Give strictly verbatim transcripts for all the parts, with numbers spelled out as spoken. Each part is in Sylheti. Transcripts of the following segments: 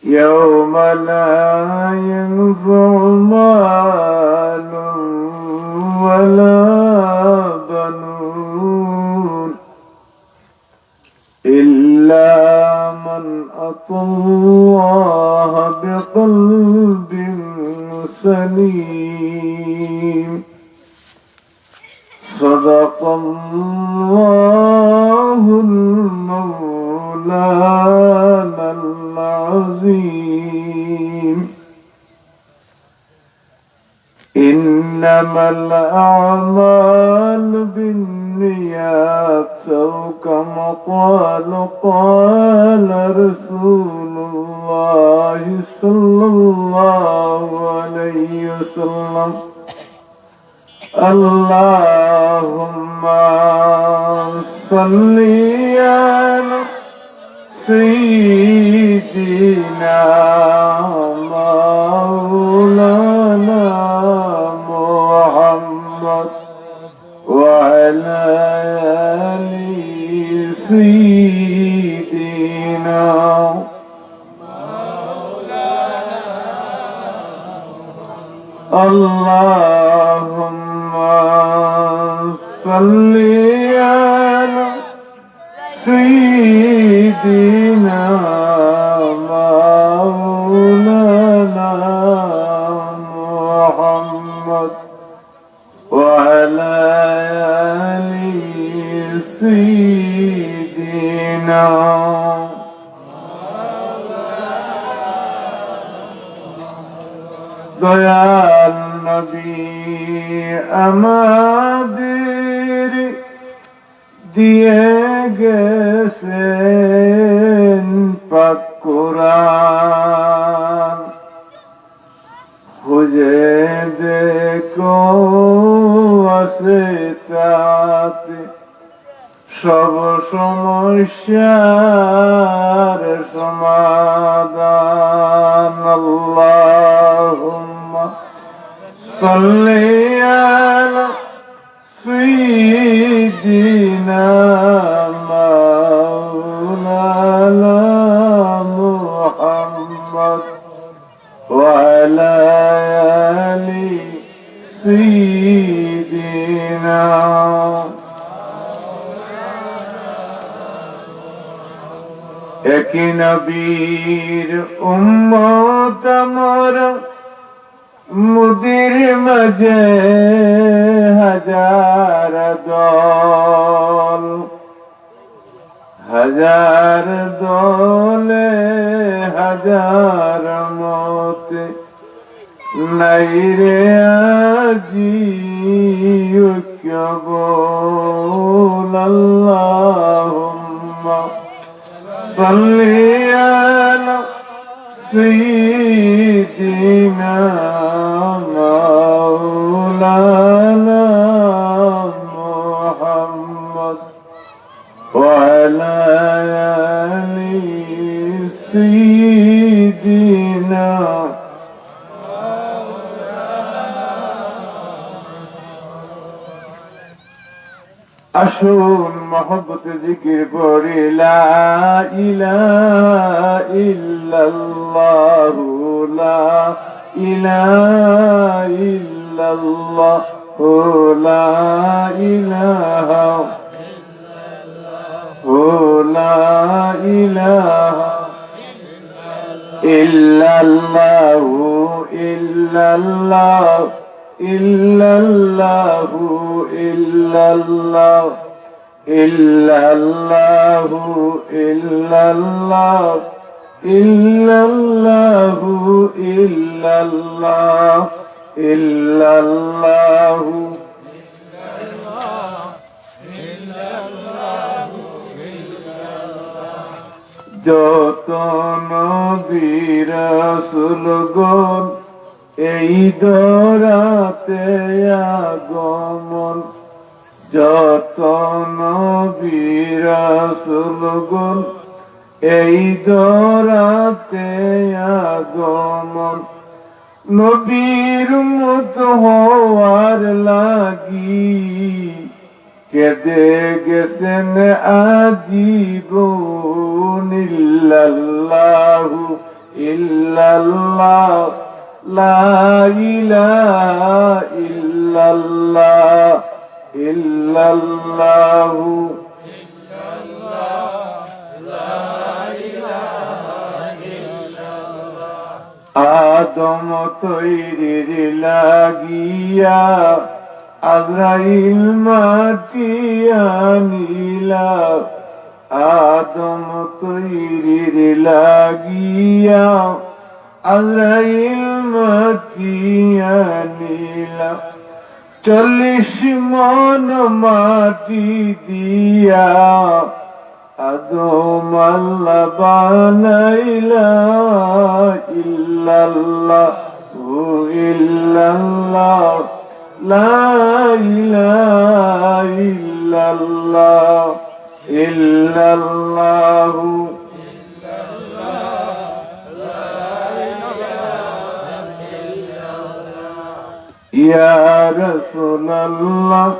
يوم لا ينفع مال ولا بنون إلا من أتى الله بقلب سليم. صدق الله المولانا العظيم. إنما الأعمال بالنيات، أو كما قال، قال رسول الله صلى الله عليه وسلم. اللهم صل على سيدنا مولانا محمد وعلى آل سيدنا. اللهم صل على سيدنا مولانا محمد وعلى آل سيدنا. দয়াল নবী আমাদের দিয়ে গেছেন পাক কোরআন। খুঁজে দেখো আছে তাতে সব সমস্যার সমাধান। اللهم صل على سيدنا مولانا محمد وعلى آل سيدنا. একই নবীর উম্মত আমরা, মোদের মাঝে হাজার দল, হাজার দলে হাজার মতে, নাই রে আজি ঐক্য বল। اللهم صل على سيدنا مولانا محمد وعلى آل سيدنا. আসুন মহব্বতে জিকির করি, লা ইলাহা ইল্লাল্লাহু, লা ইলাহা ইল্লাল্লাহু, লা ইলাহা, লা ইলাহা ইল্লাল্লাহু, ইল্লাল্লাহ, ইল্লাল্লাহু, ইল্লাল্লাহ, ইল্লাল্লাহু, ইল্লাল্লাহ, ইল্লাল্লাহু, ইল্লাল্লাহ, ইল্লাল্লাহু। যত নবী রাসূলগণ এই ধরাতে আগমন, যত নবী রাসূলগণ এই ধরাতে আগমন, নবীর উম্মত হওয়ার লাগি কেঁদে গেছেন আজীবন। ইল্লাল্লাহু, إلا الله، لا إله إلا الله، إلا الله. আদম তৈরির লাগিয়া আজরাইল মাটি আনিলা। আদম তৈরির লাগিয়া আজরাইল মাটি আনিলা। চল্লিশ মণ মাটি দিয়া আদম আল্লাহ বানাইলা। ইল্লাল্লাহু ইল্লাল্লাহ, লা ইলাহা ইল্লাল্লাহ, ইল্লাল্লাহু। يا رسول الله،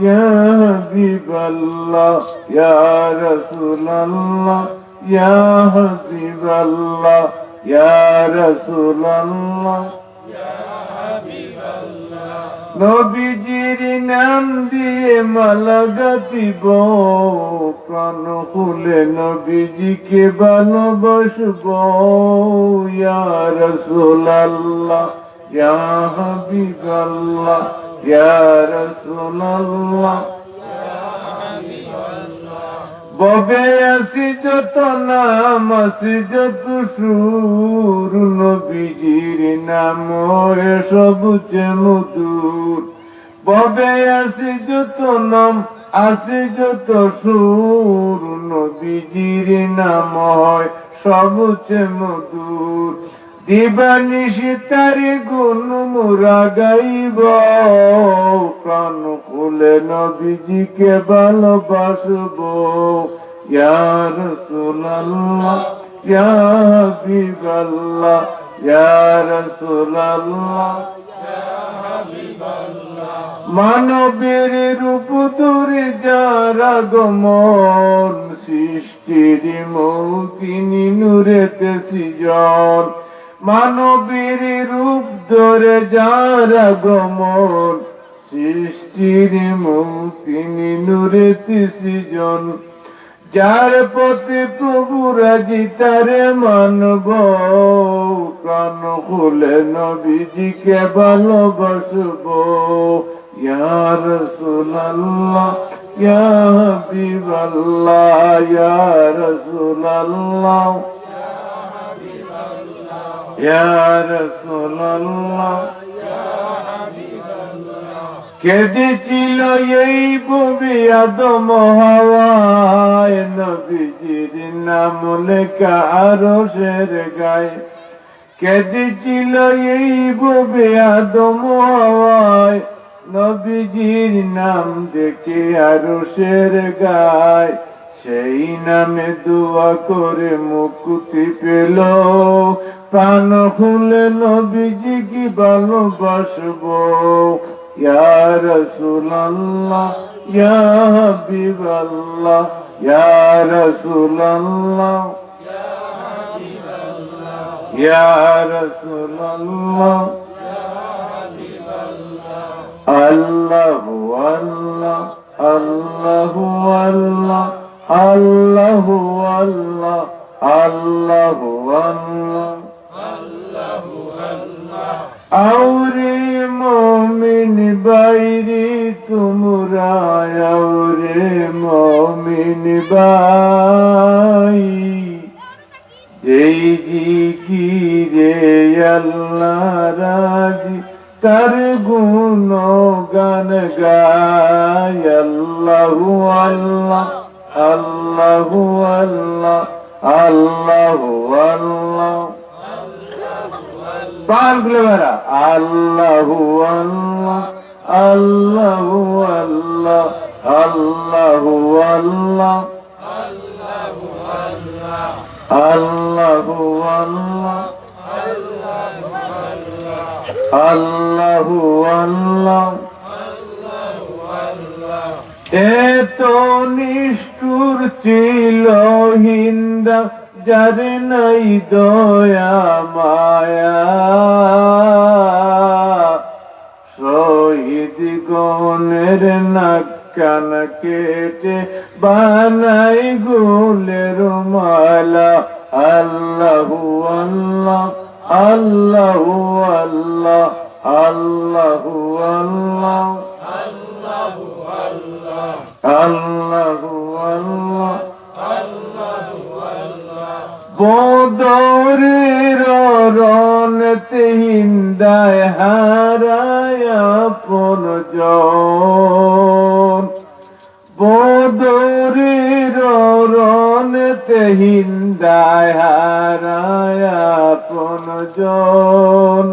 يا حبيب الله، يا رسول الله، يا حبيب الله، يا رسول الله. নবীজির নাম দিয়ে মালা গাঁথিব, প্রাণ খুলে নবীজিকে ভালোবাসব। يا رسول الله، يا حبيب الله، يا رسول الله. ভবে আছে যত নাম, আছে যত সুর, নবীজির নাম হয় সবচেয়ে মধুর। ভবে আছে যত নাম, আছে যত সুর, নবীজির নাম হয় সবচেয়ে মধুর। দিবানিশি তার গুণ মোরা গাইব, প্রাণ খুলে নবীজিকে ভালোবাসব। يا رسول الله، يا حبيب الله، يا رسول الله. মানবীর রূপ ধরে যার আগমন, সৃষ্টির মূল তিনি নূরেতে সৃজন। মানবীর রূপ ধরে যার আগমন, সৃষ্টির মূল তিনি নূরেতে সৃজন। যার পথে প্রভু রাজি তারে মানব, প্রাণ খুলে নবীজিকে ভালোবাসব। يا رسول الله، يا حبيب الله، يا رسول الله. يا رسول الله. কেঁদেছিল এই ভবে আদম হাওয়ায়, নবীজির নাম লেখা আরশের গায়ে। কেঁদেছিল এই ভবে আদম হাওয়ায়, নবীজির নাম দেখে আরশের গায়ে। সেই নামে দোয়া করে মুক্তি পেল, প্রাণ খুলে নবীজিকে ভালোবাসব। يا رسول الله، يا حبيب الله، يا رسول الله. يا رسول الله. الله، الله، الله، الله، الله، الله، الله، الله. আওরে মুমিন ভাইরে তুমরা, আওরে মুমিন ভাই, যেই জিকিরে আল্লাহ রাজি, তার গুণগান গায়। আল্লাহু আল্লাহ, আল্লাহু আল্লাহ, আল্লাহু আল্লাহ। পার গুলে বেড়া। আল্লাহু আল্লাহ, আল্লাহু আল্লাহ, আল্লাহু আল্লাহ। আল্লাহু আল্লাহ, আল্লাহু আল্লাহ। এত নিষ্ঠুর ছিল হিন্দা, যার নাই দয়া মায়া, শহীদ গণের নাক কান কেটে বানাই গুলের মালা। আল্লাহু আল্লাহ, আল্লাহু আল্লাহ, আল্লাহু আল্লাহ, আল্লাহু আল্লাহ। বদরের রণেতে হিন্দায় হারায় আপন জন। বদরের রণেতে হিন্দায় হারায় আপন জন।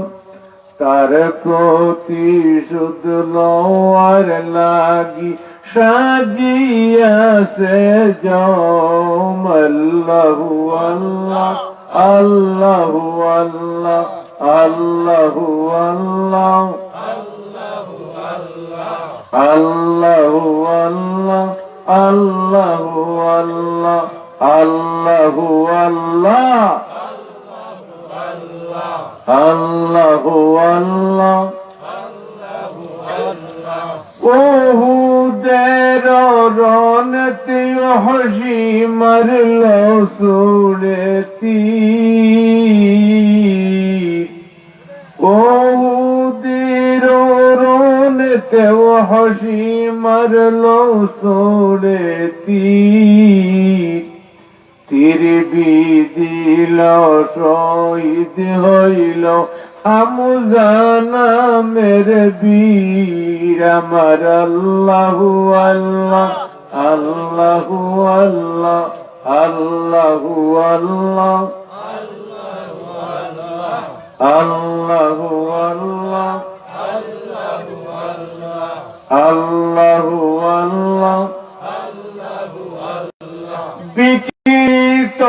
তার প্রতিশোধ লওয়ার লাগি সাজিয়াছে জম। আল্লাহু আল্লাহ, আল্লাহু আল্লাহ, আল্লাহু আল্লাহ, আল্লাহু আল্লাহ, আল্লাহু আল্লাহ, আল্লাহু আল্লাহ, আল্লাহু আল্লাহ। উহুদের রণেতে ওহশী মারল ছুড়ে তীর। উহুদের রণেতে ওহশী মারল ছুড়ে তীর। তীর বিধিল, শহীদ হইল হামজা নামের বীর। আমার আল্লাহু আল্লাহ, আল্লাহু আল্লাহ, আল্লাহু আল্লাহ, আল্লাহু আল্লাহ, আল্লাহু আল্লাহ। বিকৃত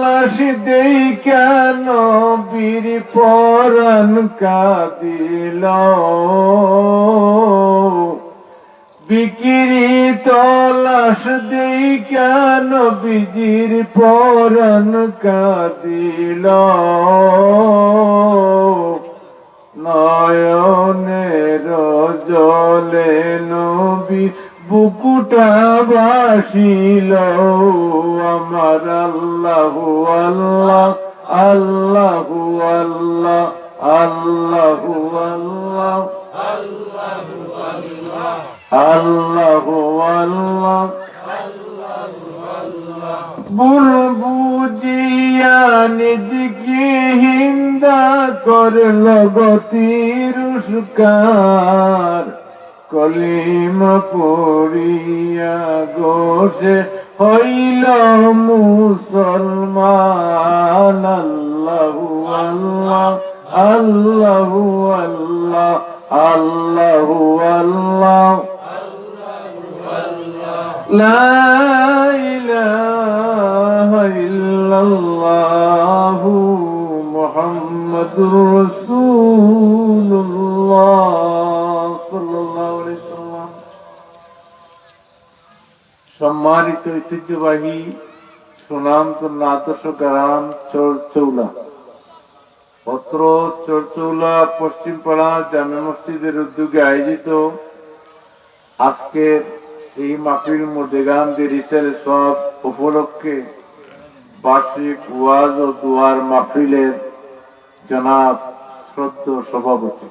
লাশ দেইখা নবীর পরাণ কাঁদিল। বিকৃত লাশ দেইখা নবীজির পরাণ কাঁদিল। নয়নের জলে নবী বুকুটা ভাসিল। আমার আল্লাহু আল্লাহ, আল্লাহু আল্লাহ, আল্লাহু আল্লাহ, আল্লাহু আল্লাহ। ভুল বুঝিয়া নিজকে হিন্দা করল গো তিরস্কার। কলিমা পড়িয়া গো সে হইল মুসলমান। আল্লাহু আল্লাহ, আল্লাহু আল্লাহ, আল্লাহু আল্লাহ। লা ইলাহা ইল্লাল্লাহু মুহাম্মাদুর রাসূলুল্লাহ সাল্লাল্লাহু আলাইহি ওয়াসাল্লাম। সম্মানিত ঐতিহ্যবাহী সুনামধন্য আদর্শ গ্রাম চরচৌলা, অত্র চরচৌলা পশ্চিমপাড়া জামে মসজিদের উদ্যোগে আয়োজিত আজকের এই মাহফিল মুর্দেগান দের ইসালে সওয়াব উপলক্ষে বার্ষিক ওয়াজ ও দোয়ার মাহফিলের জনাব শ্রদ্ধেয় সভাপতি।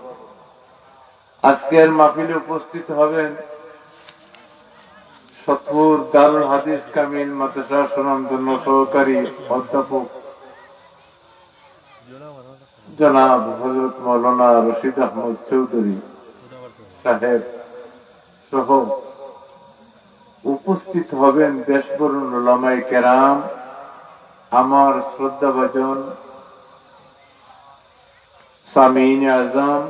আজকের মাহফিলে উপস্থিত হবেন সতপুর দারুল হাদিস কামিল মাদ্রাসার সুনামধন্য সহকারী অধ্যাপক জনাব হযরত মাওলানা রশিদ আহমদ চৌধুরী সাহেব সহ উপস্থিত হবেন দেশবরণ উলামায়ে কেরাম, আমার শ্রদ্ধাভাজন সামিইন আজম,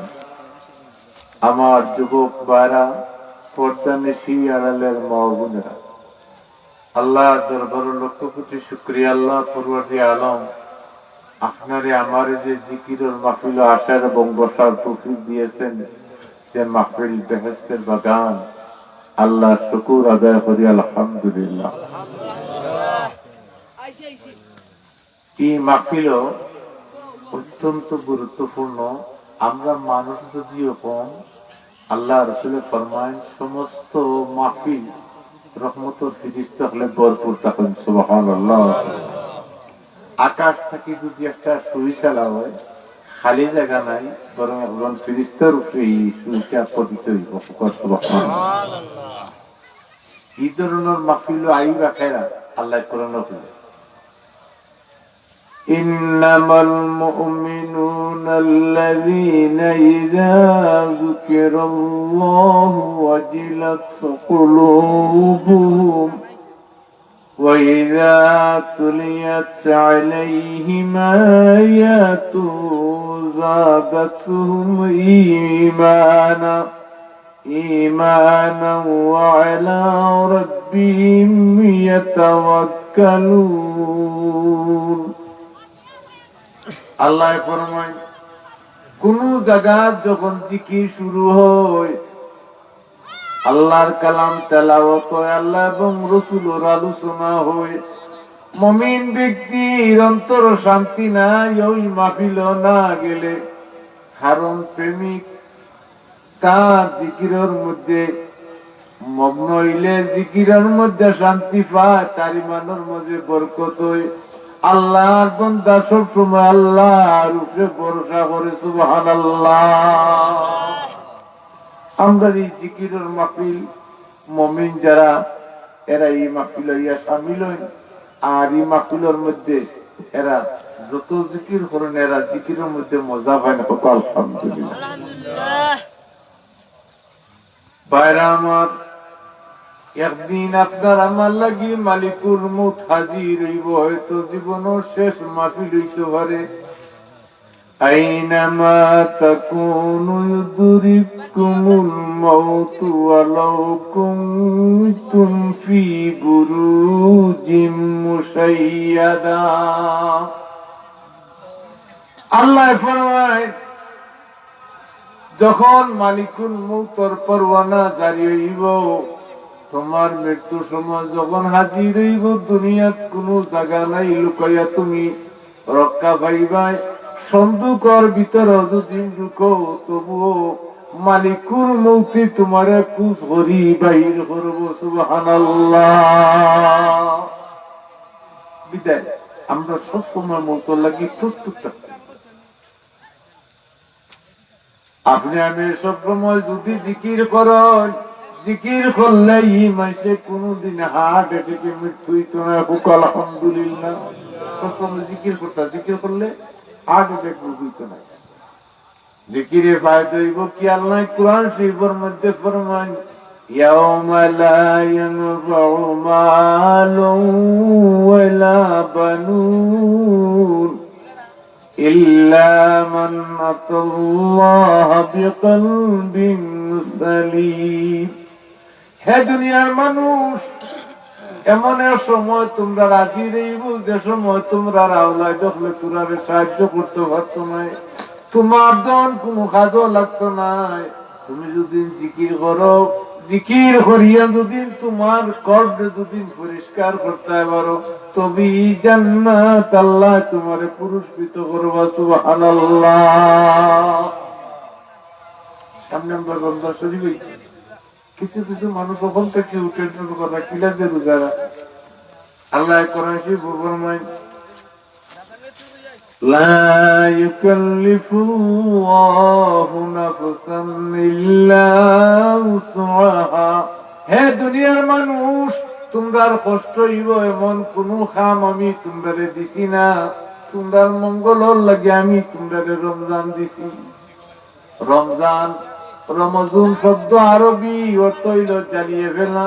আমার যুবক ভাইরা, পর্দানিশি আড়ালের মা ও বোনেরা, আল্লাহর দরবারে লক্ষ কোটি শুকরিয়া। আল্লাহ পরওয়ারদিগারে আলম, আপনারে আমারে যে জিকিরর মাহফিলো আসার এবং বসার তৌফিক দিয়েছেন, যে মাহফিল বেহেশতের বাগান, আল্লাহর শুকুর আদায় করি, আলহামদুলিল্লাহ। এই মাহফিলও অত্যন্ত গুরুত্বপূর্ণ। আমরা মানুষ যদিও কম, আল্লাহ রসুলে ফরমায়, সমস্ত মাহফিল রহমতর ফিরিস্তা হলে ভরপুর থাকইন। সুবহানাল্লাহ। আকাশ থাকি যদি একটা সুই চালা হয়, খালি জাগা নাই, বরং একজন ফিরিস্তার উপরে এই সুইটা পতিত হইব। সুবহানাল্লাহ। এই ধরনের মাহফিল আইবা খেরা, আল্লাহ কোরআন খুলে। إنما المؤمنون الذين إذا ذكر الله وجلت قلوبهم وإذا تليت عليهم آياته زادتهم إيمانا إيمانا وعلى ربهم يتوكلون। আল্লাহ ফরমায়, কোন জায়গা যখন জিকির শুরু হয়, আল্লাহর কালাম তেলাওয়াত হয়, আল্লাহ এবং রসুলর আলোচনা হয়, মুমিন ব্যক্তির অন্তর শান্তি নাই ওই মাহফিল না গেলে। কারণ প্রেমিক তার জিকিরর মধ্যে মগ্ন হইলে জিকিরর মধ্যে শান্তি পায়, তার ইমানর মাঝে বরকত হয়। আল্লাহর বান্দা সব সময় আল্লাহর উপরে ভরসা করে। সুবহানাল্লাহ। আমরা এই জিকিরর মাহফিল, মুমিন যারা, এরা এই মাহফিল হইয়া শামিল হইন, আর এই মাহফিলর মধ্যে এরা যত জিকির করেন, এরা জিকিরর মধ্যে মজা পায় না। কত আলহামদুলিল্লাহ। আলহামদুলিল্লাহ। ভাইরা আমার, একদিন আপনার আমার লাগি মালিকুল মউত হাজির হইব, হয়তো জীবনর শেষ মাহফিল হইতে পারে। أينما تكونوا يدرككم الموت ولو كنتم في بروج مشيدة। আল্লাহ ফরমায়, যখন মালিকুল মউতর পরওয়ানা জারি হইব, তোমার মৃত্যুর সময় যখন হাজির হইব, দুনিয়াত কোনো জায়গা নাই লুকাইয়া তুমি রক্ষা পাইবায়। সন্দুকর ভিতরে যুদি ঢুকো, তবুও মালিকুল মউতে তোমারে খুঁজ করি বাইর করব। সুবহানাল্লাহ। বিদায়, আমরা সব সময় মউতর লাগি প্রস্তুত থাকতে। আপনি আমি সব সময় যদি জিকির করেন, জিকির করলে এই মাসে কোনোদিন হার্ট অ্যাটাকে মৃত্যু হইতো না। হোক আলহামদুলিল্লাহ। সব সময় জিকির করতে, জিকির করলে হার্ট অ্যাটাক রোগ হইতো না। জিকিরে ফায়দা হইব কি? আল্লাহ কোরআন শরীফের মধ্যে ফরমান, يوم لا ينفع مال ولا بنون إلا من أتى الله بقلب سليم। হে দুনিয়ার মানুষ, এমন এক সময় তোমরা রাজি রইব, যে সময় তোমরা আওলাদ অকলে তোমরারে সাহায্য করতে পারতো না, তোমার ধন কোনো কাজও লাগতো না। তুমি যদি জিকির করো, জিকির করিয়া যদি তোমার কলবরে যদি পরিষ্কার করতে পারো, তবেই জান্নাত আল্লাহ তোমারে পুরস্কৃত করবা। সুবহানাল্লাহ। সামনে আমরা রমজান শরীফ হইছে, কিছু কিছু মানুষ ওখান থেকে উঠে শুরু করে কিলাতে রোজা রাখে। আল্লাহ কোরআন শরীফ ফরমায়, لا يكلف الله نفسا إلا وسعها। হে দুনিয়ার মানুষ, তোমরার কষ্ট হইব এমন কোনো কাম আমি তোমরারে দিছি না। তোমরার মঙ্গলর লাগি আমি তোমরারে রমজান দিছি। রমজান, রমজুন শব্দ আরবি, অর্থ হইল জ্বালিয়ে ফেলা।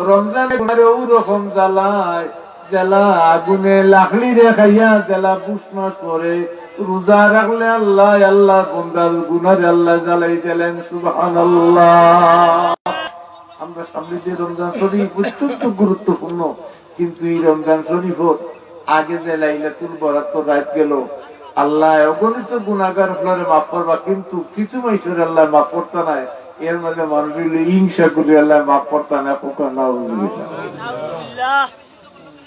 রমজানে গুনারে ও রকম জ্বালায়, যেলা আগুনে লাকড়িরে খাইয়া যেলা ভুসমাস করে। রোজা রাখলে আল্লাহ, আল্লাহ বন্দার গুনারে আল্লাহ জ্বালাই দিলেন। সুবহানাল্লাহ। আমরা সামনে যে রমজান শরীফ অত্যন্ত গুরুত্বপূর্ণ, কিন্তু এই রমজান শরীফর আগে যে লাইলাতুল বরাত রাত গেল, আল্লাহ অগণিত গুনাগার অকলরে মাফ করবা, কিন্তু কিছু মানুষরে আল্লাহ মাফ করতা নায়। এর মাঝে মানুষ হইলে হিংসা করি আল্লাহ মাফ করতা নায়। কোকা নাউজুবিল্লাহ।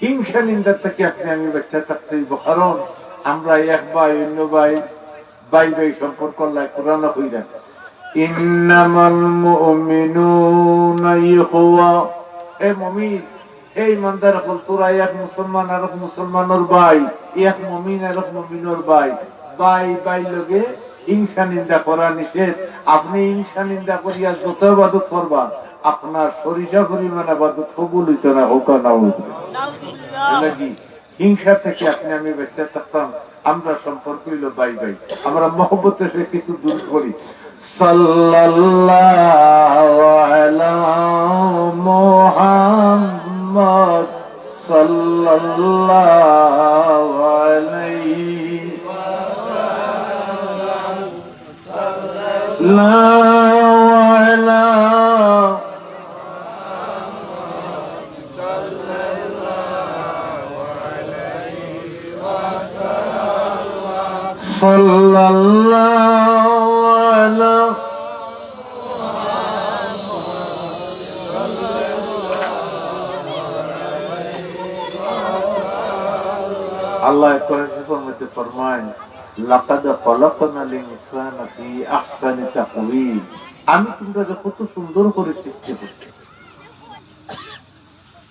হিংসা নিন্দা থাকি আপনে আমি বাঁচিয়া থাকতে অইবো, কারণ আমরা এক ভাই অইন্য ভাই, ভাই ভাই সম্পর্ক আল্লায় কোরআনো কইরা, "ইন্নামাল মুমিনুনা ইখওয়া।" এ মুমিন, এ ইমানদার অকল, তোরা এক মুসলমান আরক মুসলমানর ভাই, এক মুমিন আরক মুমিনর ভাই, ভাই ভাই লগে হিংসা নিন্দা করা নিষেধ। আপনে হিংসা নিন্দা করিয়া যত ইবাদত করবা, আপনার সরিষা পরিমাণ ইবাদত কবুল অইতো না, কউক্কা নাউজুবিল্লাহ। নাউজুবিল্লাহ। এর লাগি হিংসা থাকি আপনে আমি বাঁচিয়া থাকতাম। আমরা সম্পর্ক অইলো ভাই ভাই, আমরা মহব্বতে সে কিছু দূর করি। সাল্লাল্লাহু আলা মুহাম্মদ, সাল্লাল্লাহু আলাইহি ওয়াসাল্লাম। সাল্লাল্লাহু আলা আল্লাহ কোরআন শরীফের মধ্যে ফরমায়, "লাকাদ খালাকনাল ইনসানা ফি আহসানি তাকওয়িম।" আমি তোমরারে কত সুন্দর করি সৃষ্টি করছি।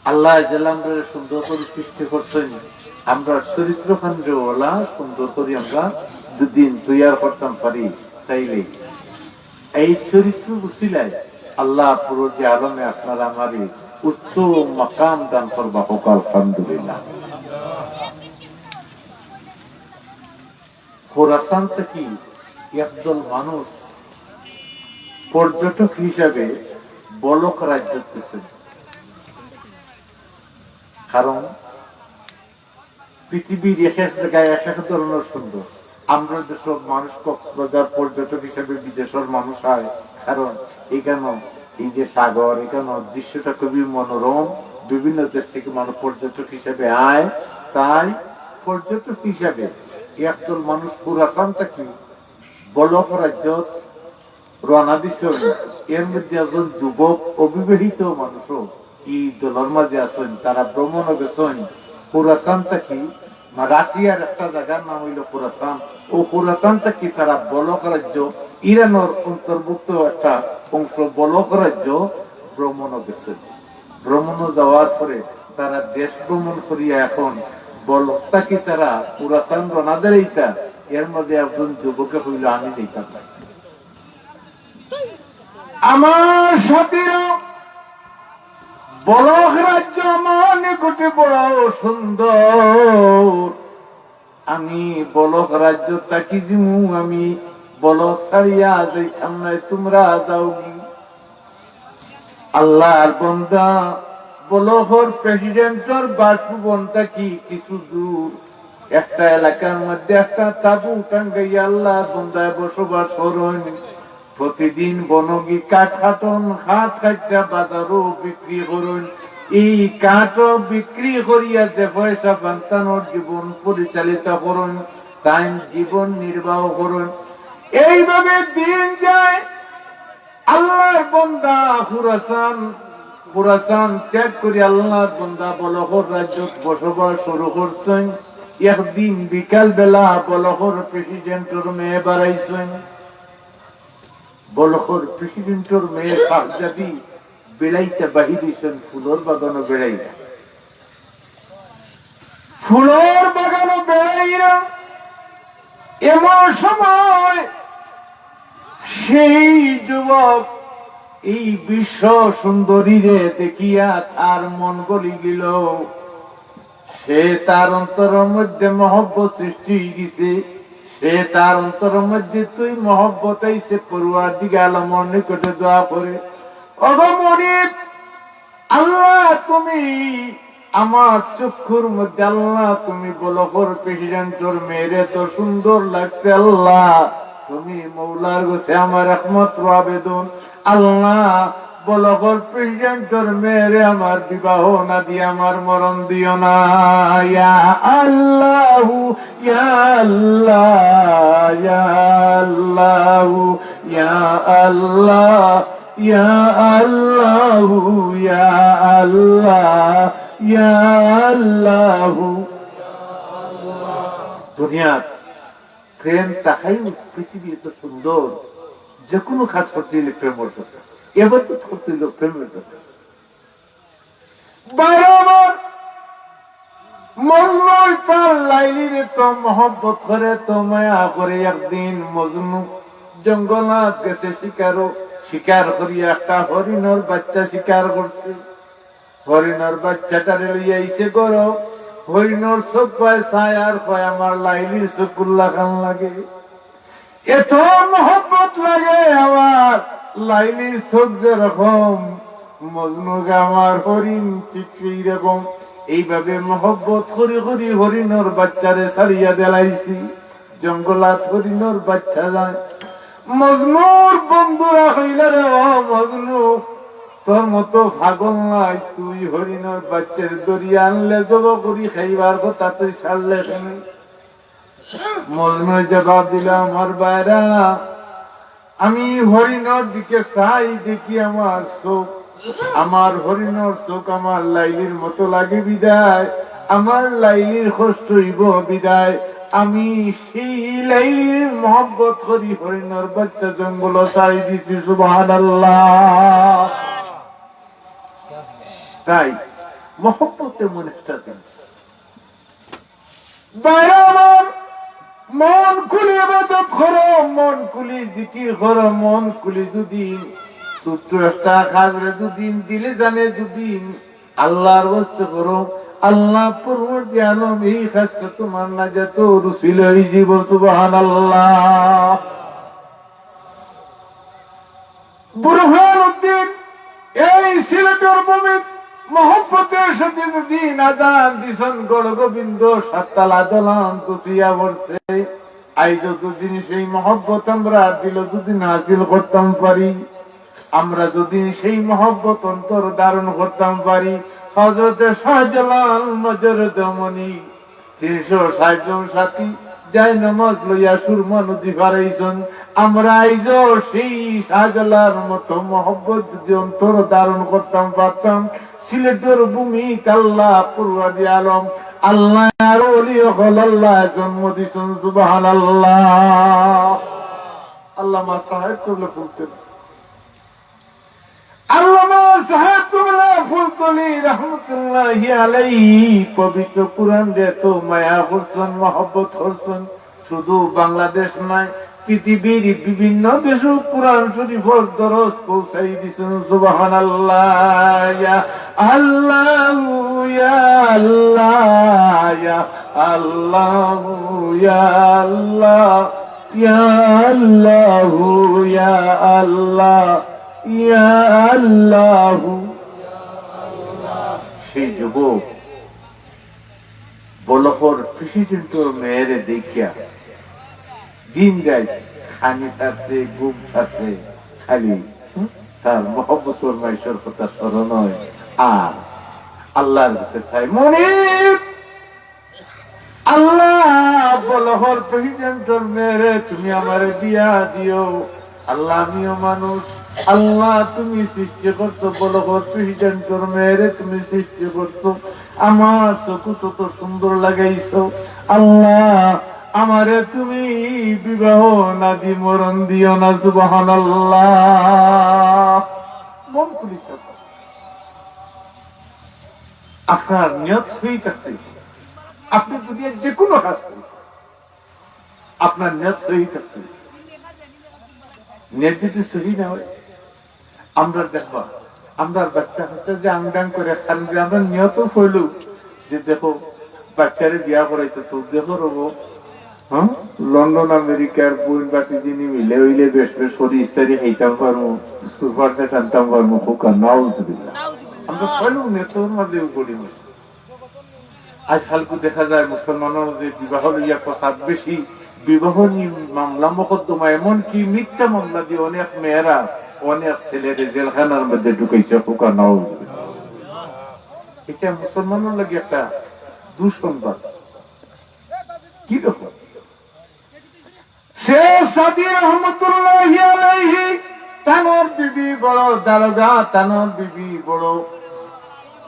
আল্লায় যেলা আমরারে সুন্দর করি সৃষ্টি করছইন, আমরার চরিত্রখানরে অলা সুন্দর করি আমরা দুদিন তৈয়ার করতাম পারি, তাইলে এই চরিত্রর উসিলায় আল্লাহ পুরো যে আলমে আপনার আমারে উচ্চ মাকাম দান করবা, কউক্কা আলহামদুলিল্লাহ। খোরাসান থাকি একদল মানুষ পর্যটক হিসাবে বলখ রাজ্যত গেছইন। কারণ পৃথিবীর এক এক জাগায় এক এক ধরনর সুন্দর। আমরার দেশর মানুষ কক্সবাজার পর্যটক হিসাবে বিদেশর মানুষ আয়, কারণ ইকানো এই যে সাগর, ইকানো দৃশ্যটা খুবই মনোরম। বিভিন্ন দেশ থাকি মানুষ পর্যটক হিসাবে আয়, তাই পর্যটক হিসাবে একদল মানুষ খোরাসান থাকি বলখ রাজ্যত রওনা দিছইন। এর মধ্যে একজন যুবক অবিবাহিত মানুষও ই দলর মাঝে আছইন, তারা ভ্রমণও গেছইন। খোরাসান থাকি, মা-, রাশিয়ার একটা জাগার নাম অইলো খোরাসান। অউ খোরাসান থাকি তারা বলখ রাজ্য, ইরানর অন্তর্ভুক্ত একটা অংশ বলখ রাজ্য ভ্রমণও গেছইন। ভ্রমণও যাওয়ার পরে তারা দেশ ভ্রমণ করিয়া এখন বলখ থাকি তারা খোরাসান রওনা দিরাইতা, এর মধ্যে একজন যুবকে কইলো, "আমি যাইতাম না।" আমার সাথীরা, বলখ রাজ্য আমার নিকটে বড় সুন্দর, আমি বলখ রাজ্য থাকি যিমু, আমি বলখ ছাড়িয়া যাইতাম নায়, তোমরা যাওগি। আল্লাহর বন্দা বলখর প্রেসিডেন্টর বাসভবন থাকি কিছু দূর একটা এলাকার মধ্যে একটা তাবু টাঙ্গাইয়া আল্লাহর বন্দায় বসবাস করইন। প্রতিদিন বনগি কাঠ কাটইন, কাঠ কাটিয়া বাজারো বিক্রি করইন। এই কাঠও বিক্রি করিয়া যে পয়সা পাইন তান জীবন পরিচালিত করইন, তাইন জীবন নির্বাহ করইন। এইভাবে দিন যায়। আল্লাহর বন্দা খোরাসান, খোরাসান ত্যাগ করি আল্লাহর বন্দা বলখর রাজ্যত বসবাস শুরু করছইন। একদিন বিকাল বেলা বলখর প্রেসিডেন্টর মেয়ে বারাইছইন। বলখর প্রেসিডেন্টর মেয়ে শাহজাদি বেড়াইতা বাহির অইছইন, ফুলর বাগানো বেড়াইতা। ফুলর বাগানো বেড়াইরা এমন সময় সেই যুবক এই বিশ্ব সুন্দরীরে দেখিয়া তার মন গলি গেল। সে তার অন্তরর মধ্যে মহব্বত সৃষ্টি অই গেছে। সে তার অন্তরর মধ্যে তুই মহব্বত আইছে, পরওয়ারদিগার আলমর নিকটে দোয়া করে, "ওগো মনিব, আল্লাহ, তুমি আমার চক্ষুর মধ্যে, আল্লাহ, তুমি বলখর প্রেসিডেন্টর মেয়েরে তো সুন্দর লাগছে, আল্লাহ, তুমি মৌলার গেছে আমার একমাত্র আবেদন, আল্লাহ, বলখর প্রেসিডেন্টর মেয়েরে আমার বিবাহ না দিয়া আমার মরণ দিও না।" ইয়া আল্লাহু, ইয়া আল্লাহ, ইয়া আল্লাহু, ইয়া আল্লাহ, ইয়া আল্লাহু, ইয়া আল্লাহ। ইয়া আল্লাহু। দুনিয়ার প্রেম তাকাই, পৃথিবী এত সুন্দর, যে কোনো কাজ করতে হইলে প্রেমের দরকার, এবাদত করতে হইলে প্রেমের দরকার। ভাইরা আমার, মজনু তার লাইলিরে তো মহব্বত করে, তো মায়া করে। একদিন মজনু জঙ্গলাত গেছে শিকারো, শিকার করিয়া একটা হরিণর বাচ্চা শিকার করছে। হরিণর বাচ্চাটারে লইয়া আইছে ঘরো। হরিণর চোখ পায় চায় আর কয়, "আমার লাইলির চোখগুলা খান লাগে।" এত মহব্বত লাগে আমার লাইলির চোখ যেরকম, মজনুকে আমার হরিণ ঠিক সেই রকম। এইভাবে মহব্বত করি করি হরিণর বাচ্চারে ছাড়িয়া দিলাইছি। জঙ্গলাত হরিণর বাচ্চা যায়। মজনুর বন্ধুরা কইলা রে, "ও মজনু, তোর মতো পাগল নাই, তুই হরিণর বাচ্চারে ধরিয়া আনলে জব করি খাইবার কথা, তুই ছাড়লে কেনে?" মজনু জবাব দিলা, "আমার ভাইরা, আমি হরিণর দিকে চাই, দেখি আমার চোখ, আমার হরিণর চোখ আমার লাইলির মতো লাগে বিদায়, আমার লাইলির কষ্ট হইব বিদায়, আমি সেই লাইলির মহব্বত করি হরিণর বাচ্চা জঙ্গলো ছাড়ি দিছি।" সুবহানাল্লাহ। তাই মহব্বত এমন একটা জিনিস, ভাইরা আমার, মন খুলি ইবাদত করো, মন খুলি জিকির করো, মন খুলি যদি ছোট্ট একটা কাজরে যদি দিলে জানে যদি আল্লাহর ওয়াস্তে করো, আল্লাহ পরওয়ারদিগারে আলম এই কাজটা তোমার নাজাতর উসিলা অইযিবো। সুবহানাল্লাহ। বুরহানুদ্দিন এই সিলেটর ভূমিত মহব্বতের সাথে যদি আজান দিছন, গৌড় গোবিন্দ সাততলা দলান গুছিয়া পড়ছে। আইজ যদি সেই মহব্বত আমরা দিলো যদি হাসিল করতাম পারি, আমরা যদি সেই মহব্বত অন্তর ধারণ করতাম পারি, হযরতে শাহজালাল মজরুদ্দমনি তিনশো ষাট জন সাথী যায় নামাজ লইয়া সুরমা নদী পারাইছন। আমরা আইজ সেই শাহজালালর মতো মহব্বত যদি অন্তর ধারণ করতাম পারতাম, সিলেটর ভূমিত আল্লাহ পরওয়ারদিগারে আলম, আল্লাহ আর ওলি অকল আল্লাহ জন্ম দিছন। সুবহানাল্লাহ। আল্লামা সাহেব কিবলা ফুলতলি। আল্লামা সাহেব কিবলা ফুলতলি রহমতুল্লাহি আলাইহি পবিত্র কোরআনরে এত মায়া করছন, মহব্বত করছন, শুধু বাংলাদেশ নয়, পৃথিবীর বিভিন্ন দেশো কোরআন শরীফর দরস পৌঁছাই দিছন। সুবহানাল্লাহ। ইয়া আল্লাহ, ইয়া আল্লাহ, ইয়া আল্লাহ, ইয়া আল্লাহ, ইয়া আল্লাহ, ইয়া আল্লাহ, ইয়া আল্লাহ। সেই যুবক বলখর প্রেসিডেন্টর মেয়েরে দেখিয়া দিন রাইত খানি ছাড়ছে, ঘুম ছাড়ছে, খালি, হুম, তার মহব্বতর মাইশর কথা স্মরণ হয়। আর আল্লাহর কাছে চাই, "মনিব, আল্লাহ, বলখর প্রেসিডেন্টর মেয়েরে তুমি আমারে বিয়া দিও।" আল্লাহ, আমিও মানুষ, আল্লাহ, তুমি সৃষ্টি করছো, বলখর প্রেসিডেন্টর মেয়েরে তুমি সৃষ্টি করছো, আমার চকুত তো সুন্দর লাগাইছো, আল্লাহ, আমারে তুমি বিবাহ না দি মরণ দিও না। সুবহানাল্লাহ। মন খুলি চাও। আপনার নিয়ত সহি থাকতে হবে। আপনি দুনিয়ার যে কোনো কাজ করুন, আপনার নিয়ত সহি থাকতে হবে। নিয়ত যদি সহি না হয়, আমরা দেখবা, আমরার বাচ্চা কাচ্চা যে আংডাং করে খান যে আমরা নিয়ত হইল যে দেখো বাচ্চারে বিয়া করাইতে তো দেখো রব, হ্যাঁ, লন্ডন আমেরিকার বইন বাটি যিনি মিলে হইলে বেশ বেশ করি ইস্তারি খাইতাম পারমু, সুপার সেট আনতাম পারমু, খোকা, নাউজুবিল্লাহ। আমরা কইলাম নেতার মাঝেও করি না। আজকালকে দেখা যায় মুসলমানর যে বিবাহ লইয়া ফসাদ বেশি, বিবাহ নি-, মামলা মকদ্দমা, এমনকি মিথ্যা মামলা দিয়ে অনেক মেয়েরা অনেক ছেলেরে জেলখানার মধ্যে ঢুকাইছে, খোকা, নাউজুবিল্লাহ। এটা মুসলমানর লাগি একটা দুঃসংবাদ। কি রকম? শেখ সাদী রহমতুল্লাহি আলাইহি, তানর বিবি বড় দারোগা, তানর বিবি বড়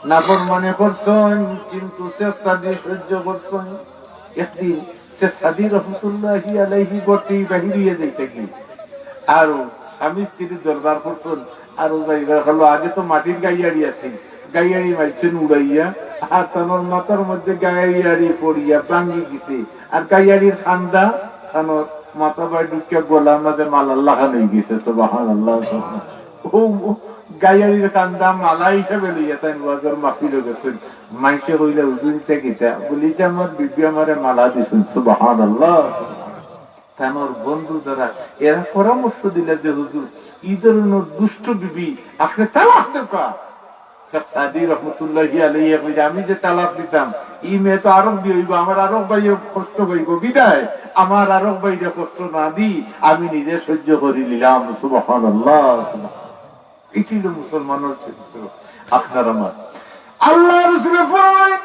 নাফরমানি করছইন, কিন্তু শেখ সাদি সহ্য করছইন। একদিন শেখ সাদি রহমতুল্লাহি আলাইহি ঘর থাকি বাহির অইয়া যাইতা কি, আর স্বামী স্ত্রীর দরবার করছইন, আর ও যাইবার কালো আগে তো মাটির গাইয়াড়ি আছিল, গাইয়াড়ি মারছইন উড়াইয়া, আর তানর মাথার মধ্যে গাইয়াড়ি পড়িয়া ভাঙ্গি গেছে, আর গাইয়াড়ির কান্দা তানর মাথা বায় ঢুকিয়া গলার মাঝে মালার লাখান অই গেছে। সুবহানাল্লাহ। ও, ও, গাইয়ারির কান্দা মালা হিসাবে লইয়া তাইন ওয়াজর মাহফিলো গেছইন। মাইনষে কইলা, "হুজুর, ইটা কিতা?" বলি, "ইটা আমার বিবি আমারে মালা দিছইন।" সুবহানাল্লাহ। তানর বন্ধু যারা, এরা পরামর্শ দিলা যে, "হুজুর, ই ধরনর দুষ্ট বিবি, আপনে তালাক দেউক্কা।" শেখ সাদি রহমতুল্লাহি আলাইহি কইলা, "আমি যে তালাক দিতাম, ই মেয়ে তো আরক বিয়া অইবো, আমার আরক ভাইয়ে কষ্ট পাইবো, বিদায় আমার আরক ভাইরে কষ্ট না দি আমি নিজে সহ্য করি নিলাম।" সুবহানাল্লাহ। ইটা অইলো মুসলমানর চরিত্র। আপনার আমার আল্লাহ রসুলে ফরমায়,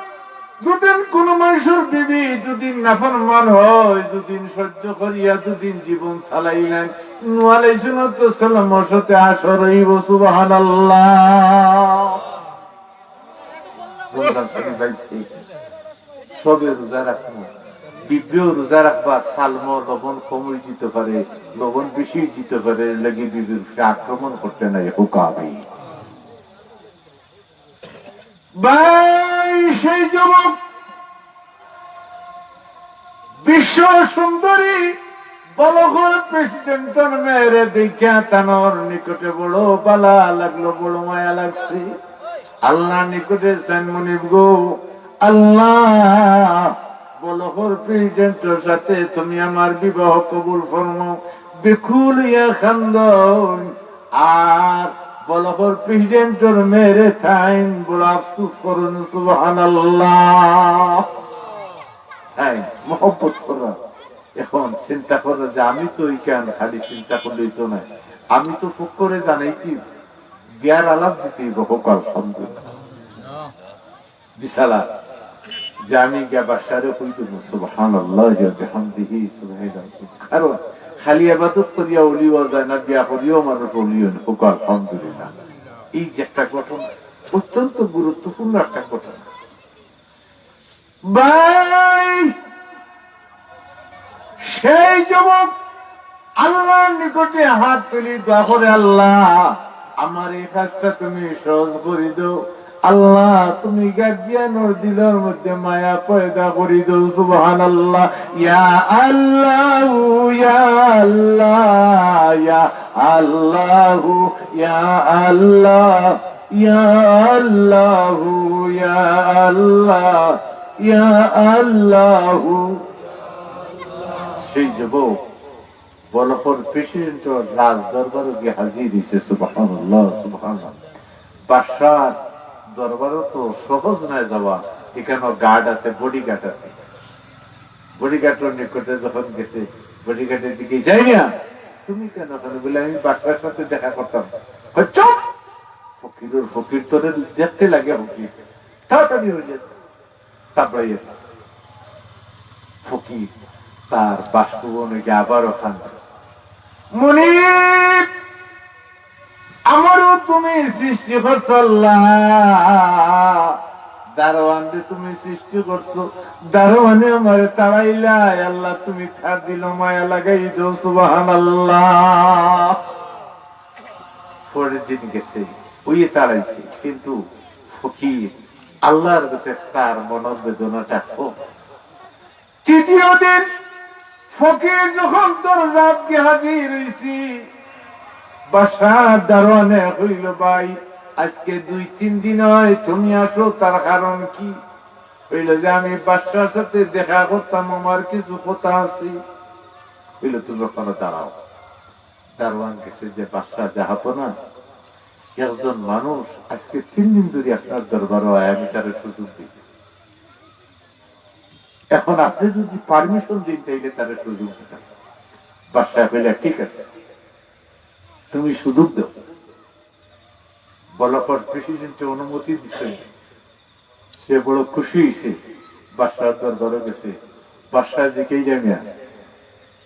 যদিন কোন মানুষর বিবি যদিন নাফরমান হয়, যদিন সহ্য করিয়া যদিন জীবন চালাইলেন, নূহ আলাইহিস সালাতু ওয়াস সালামর সাথে হাশর অইবো। সুবহানাল্লাহ। রমজান শরীফ আইছে, সবে রোজা রাখবো, বিবিও রোজা রাখবা, সালমো লবণ কম অই যিতে পারে, লবণ বেশি অই যিতে পারে, এর লাগি বিবির উপরে আক্রমণ করতে নাই, হুকাবি। ভাই, সেই যুবক বিশ্ব সুন্দরী বলখর প্রেসিডেন্টর মেয়েরে দেখিয়া তানর নিকটে বড় ভালা লাগলো, বড় মায়া লাগছে। আল্লাহর নিকটে চাইন, "মনিব গো, আল্লাহ, বলখর প্রেসিডেন্টর সাথে তুমি আমার বিবাহ কবুল ফরমাও।" বেকুল অইয়া কান্দইন। আর বলখর প্রেসিডেন্টর মেয়েরে তাইন বড় আফসোস করইন। সুবহানাল্লাহ। তাইন মহব্বত কররা। এখন চিন্তা কররা যে আমি তো ইখান খালি চিন্তা করলেই তো নায়, আমি তো ফকরে জানাইতে, বিয়ার আলাপ দিতে অইবো। কউক্কা আলহামদুলিল্লাহ। বিশালা যে আমি গিয়া বাদশারে কই দিমু, সুবহানাল্লাহি ওয়া বিহামদিহি, সুবহানাল্লাহ। কারণ খালি ইবাদত করিয়া অলি অওয়া যায় না, বিয়া করিয়াও মানুষ অলি অইন। কউক্কা আলহামদুলিল্লাহ। এই যে একটা ঘটনা, অত্যন্ত গুরুত্বপূর্ণ একটা ঘটনা। ভাই, সেই যুবক আল্লাহর নিকটে হাত তুলি দোয়া করে, "আল্লাহ, আমার এই কাজটা তুমি সহজ করি দাও। আল্লাহ, তুমি গার্জিয়ানর দিলর মধ্যে মায়া পয়দা করি দাও।" সুবহানাল্লাহ। ইয়া আল্লাহ, ইয়া আল্লাহ, ইয়া আল্লাহ, ইয়া আল্লাহ, ইয়া আল্লাহ, ইয়া আল্লাহ। ইয়া আল্লাহু। সেই যুবক বলখর প্রেসিডেন্টর রাজ দরবারো গিয়া হাজির অইছে। সুবহানাল্লাহ, সুবহানাল্লাহ। বাদশার দরবারো তো সহজ নায় যাওয়া, ইখানো গার্ড আছে, বডিগার্ড আছে। বডিগার্ডর নিকটে যখন গেছে, বডিগার্ডে জিগাইছে, "যাই না, তুমি কেন এখানে?" বলে, "আমি বাদশার সাথে দেখা করতাম।" কয়, "চুপ! ফকিরর ফকির, তোরে দেখতে লাগে ফকির, তাড়াতাড়ি অই যা।" তারপরে ইয়ে করছে। ফকির তার বাসভবনে গিয়া আবারও কান্দে, "মনিব, আমারেও তুমি সৃষ্টি করছো আল্লাহ, দারোয়ানরে তুমি সৃষ্টি করছো, দারোয়ানে আমারে তাড়াইলা, আল্লাহ তুমি তার দিলো মায়া লাগাই দাও।" সুবহানাল্লাহ। পরের দিন গেছে, অইয়ে তাড়াইছে, কিন্তু ফকির আল্লাহর কাছে তার মনর বেদনাটা কম। তৃতীয় দিন ফকির যখন দরজাত গিয়া হাজির অইছে, বাদশার দারোয়ানে কইলো, "ভাই, আজকে দুই তিন দিন অয় তুমি আসো, তার কারণ কি?" কইলো যে, "আমি বাদশার সাথে দেখা করতাম, আমার কিছু কথা আছে।" কইলো, "তুমি ওখানে দাঁড়াও।" দারোয়ান গেছে যে, "বাদশা জাহাপনা, একজন মানুষ আজকে তিন দিন ধরি আপনার দরবারো আয়, আমি তারে সুযোগ দেই। এখন আপনে যদি পারমিশন দেইন, তাইলে তারে সুযোগ দিতাম।" বাদশা কইলা, "ঠিক আছে, তুমি সুযোগ দেও।" বলখর প্রেসিডেন্টে অনুমতি দিছে। সে বড় খুশি অইছে, বাদশার দরবারো গেছে। বাদশা জিগাইলা, "মিয়া,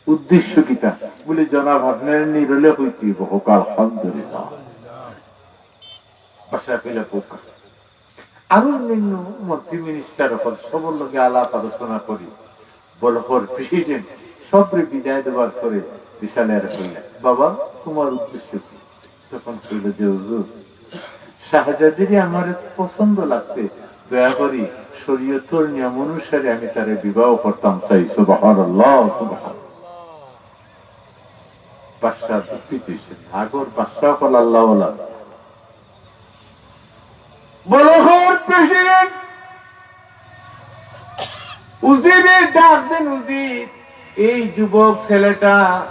উদ্দেশ্য কিতা?" বলে, "জনাব, আপনারে নিরলে কইতে অইবো।" কউক্কা আলহামদুলিল্লাহ। বাদশা কইলা, "কউক্কা।" আরো অন্যান্য মন্ত্রী মিনিস্টার অকল সবর লগে আলাপ আলোচনা করি। বলখর প্রেসিডেন্ট সবরে বিদায় দেবার পরে বিশালের কইলা, "বাবা, তোমার উদ্দেশ্য কি?" তখন কইল যে, "হুজুর, শাহজাদিরে আমার পছন্দ লাগছে, দয়া করি শরীয়তর নিয়ম অনুসারে আমি তারে বিবাহ করতাম চাই।" সুবহানাল্লাহ, সুবহানাল্লাহ। বাদশা দুঃখিত হইছে, আগর বাদশা অকল আল্লাহওয়ালা। বলখর প্রেসিডেন্ট উজিরে ডাক দেন, "উজির, এই যুবক ছেলেটা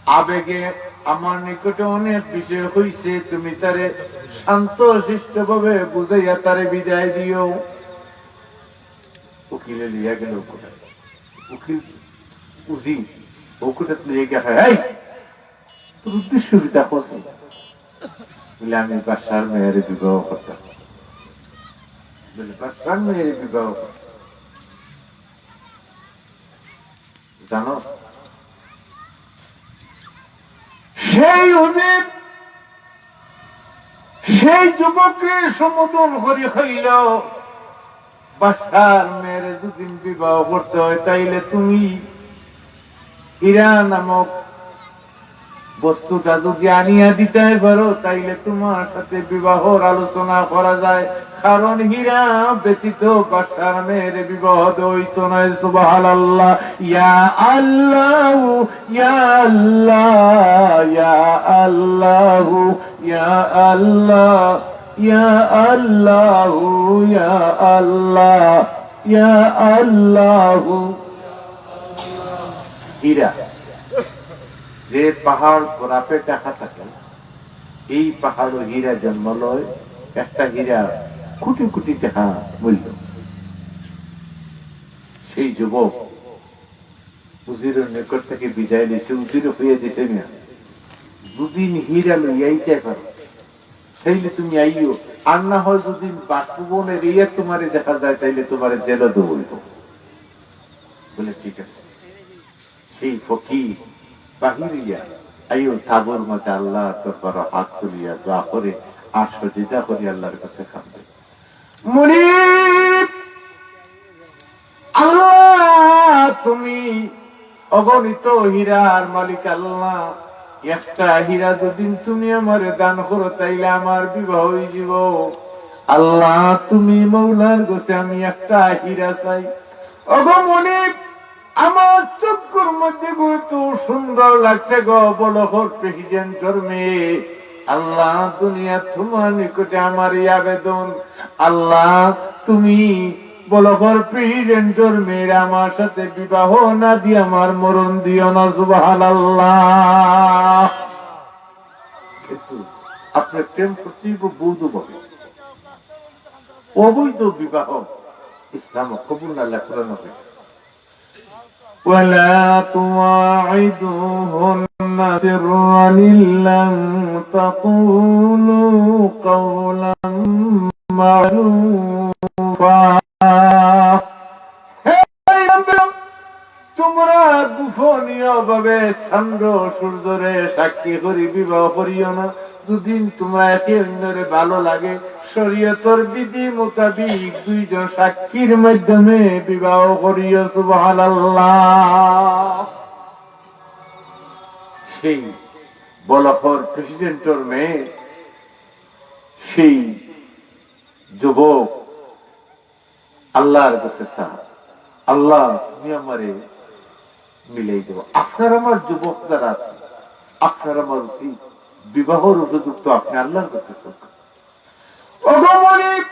আবেগে আমার নিকটে অনেক বিষয় হইছে, তুমি তারে শান্ত শিষ্টভাবে বুঝাইয়া তারে বিদায় দিও।" উকিলে লইয়া গেল অউ কথাটা। উকিল, উজির, অউ কথাটা লইয়া গিয়া কয়, "এই, তোর উদ্দেশ্য কিতা কস?" বলে, "আমি বাদশার মেয়েরে বিবাহ করতাম।" বলে, "বাদশার মেয়েরে বিবাহ করতাম?" জানো, সেই উজির সেই যুবকরে সম্বোধন করি কইল, "বাদশার মেয়েরে যদি বিবাহ করতে হয়, তাইলে তুমি হীরা নামক বস্তুটা যদি আনিয়া দিতে পারো, তাইলে তোমার সাথে বিবাহর আলোচনা করা যায়, কারণ হীরা ব্যতীত বাদশার মেয়েরে বিবাহ হইতো নয়।" সুবহানাল্লাহ, ইয়া আল্লাহ, ইয়া আল্লাহ, ইয়া আল্লাহ, ইয়া আল্লাহ, ইয়া আল্লাহ, ইয়া আল্লাহ, ইয়া আল্লাহ। হীরা, যে পাহাড় বরফে ঢাকা থাকে, এই পাহাড়ও হীরা জন্ম লয়। একটা হীরা কোটি কোটি টাকা মূল্য। সেই যুবক উজিরের নিকট থেকে বিদায় নিছে, উজিরে কইয়া দিছে, "মিয়া, দুদিন হীরা লইয়া আইতে পারো, তাইলে তুমি আইও, আর না হয় দুদিন বাসভবনে রইয়া তোমারে দেখা যায়, তাইলে তোমারে জেলো দেওয়া অইবো।" বলে, "ঠিক আছে।" সেই ফকির বাহির অইয়া আইও তাবুর মাঝে আল্লাহর দরবারো হাত তুলিয়া দোয়া করে আর সজিদা করি আল্লাহর কাছে কান্দে। মুনিব, আল্লাহ, তুমি অগণিত হীরার মালিক আল্লাহ, একটা হীরা যদি তুমি আমারে দান করো, তাইলে আমার বিবাহ অইযিবো। আল্লাহ, তুমি মৌলার গেছে আমি একটা হীরা চাই। ওগো মুনিব, আমার চক্ষুর মধ্যে গো এত সুন্দর লাগছে গো, বলখর প্রেসিডেন্টর মেয়ে। আল্লাহ, দুনিয়া তোমার নিকটে আমার এই আবেদন। আল্লাহ, তুমি বলখর প্রেসিডেন্টর মেয়ের আমার সাথে বিবাহ না দিয়া আমার মরণ দিও না। সুবহানাল্লাহ। কিন্তু আপনি প্রেম করতে অইবো বৈধভাবে। অবৈধ বিবাহ ইসলাম কবুল না, লেখা না হয়। ولا تواعدوهن سرا إلا أن تقولوا قولا معروفا। হে নবী, তোমরা গোপনীয় ভাবে চন্দ্র সূর্যরে সাক্ষী করি বিবাহ করিও না। দুদিন তোমরা একে অন্যরে ভালো লাগে, শরীয়তর বিধি মোতাবিক দুইজন সাক্ষীর মাধ্যমে বিবাহ করিও। সুবহানাল্লাহ। সেই বলখর প্রেসিডেন্টর মেয়ে, সেই যুবক আল্লাহর কাছে চা, "আল্লাহ, তুমি আমারে মিলাই দেও।" আপনার আমার যুবক যারা আছে, আপনার আমার উচিত বিবাহর উপযুক্ত আপনি আল্লাহর কাছে চান। ওগো মুনিব,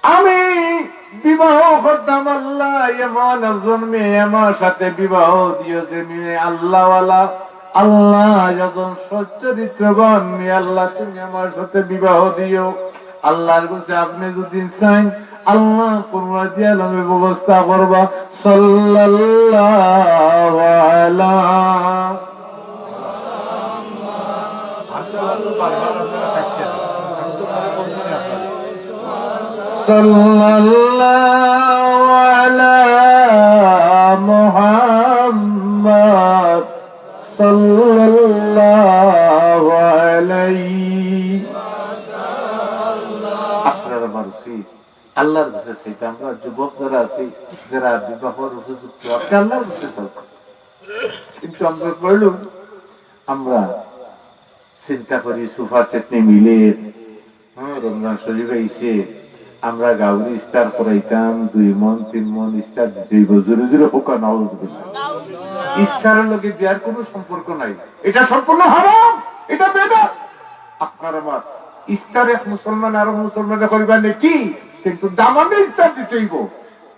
আমি বিবাহ করতাম, আল্লাহ, এমন একজন মেয়ে আমার সাথে বিবাহ দিও যে মেয়ে আল্লাহওয়ালা, আল্লাহ, একজন সচ্চরিত্রবান মেয়ে, আল্লাহ, তুমি আমার সাথে বিবাহ দিও। আল্লাহর কাছে আপনি যদি চাইন, আল্লাহ কুরআন দিয়া আলমে ব্যবস্থা করবা। সাল্লাল্লাহু আলা আসল বারবার আপনারা সাক্ষী দেন। আমি তো পরে বলবো না আপনারা। সাল্লাল্লাহু আলা মুহাম্মদ, সাল্লাল্লাহু আলাইহি। আল্লাহর কাছে চাইতে আমরা যুবক যারা আছি, যারা বিবাহর উপযুক্ত, আপনি আল্লাহর কাছে চাও। কিন্তু আমরা পড়লুম, আমরা চিন্তা করি, সোফা সেট নিয়ে মিলে, হ্যাঁ, রমজান শরীফ আইছে, আমরা গাউরি ইফতার করাইতাম, দুই মন, তিন মন ইফতার দিতে হইব, জোরে জোরে হোক না, নাউজুবিল্লাহ। ইফতারের লগে বিয়ার কোনো সম্পর্ক নাই, এটা সম্পূর্ণ হারাম, এটা বেদাত। আপনার আমার ইফতার এক মুসলমান আরো মুসলমানে করিবার নাকি, কিন্তু দামান্দে ইফতার দিতে হইব,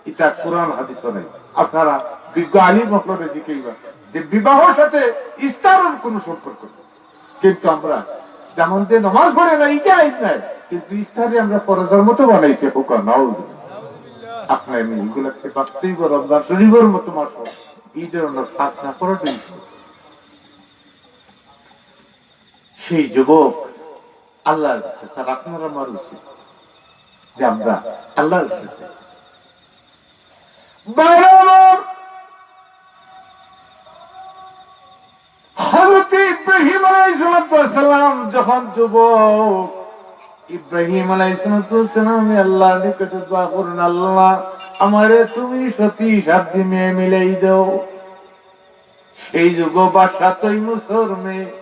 এটা কোরআন হাদিসও নাই। আপনারা বিজ্ঞ আলিম অকলরে জিকাইবা যে বিবাহর সাথে ইফতারের কোনো সম্পর্ক নেই। কিন্তু আমরা যেমন যে নমাজ পড়ে না, এটা আইন নাই, কিন্তু ইফতারে আমরা ফরজের মতো বানাইছি, হোক আর নাও। আপনার আমি এগুলাকে বাঁচতেই বা রমজান শরীফের মতো মাস হোক, এই ধরনের ফাঁক না করাটাই উচিত। সেই যুবক আল্লাহর কাছে, স্যার, আপনার আমার উচিত যে আমরা আল্লাহর কাছে চাই। ভাইরা আমার, হযরত ইব্রাহিম আলাইহিস সালাতু ওয়াস সালাম যখন যুবক, ইব্রাহিম আলাইহিস সালাতু ওয়াস সালাম আল্লাহর নিকটে দোয়া করেন, "আল্লাহ, আমারে তুমি সতী সাধ্বী মেয়ে মিলাই দাও।" সেই যুগ বাদশা তৈমুসর মেয়ে,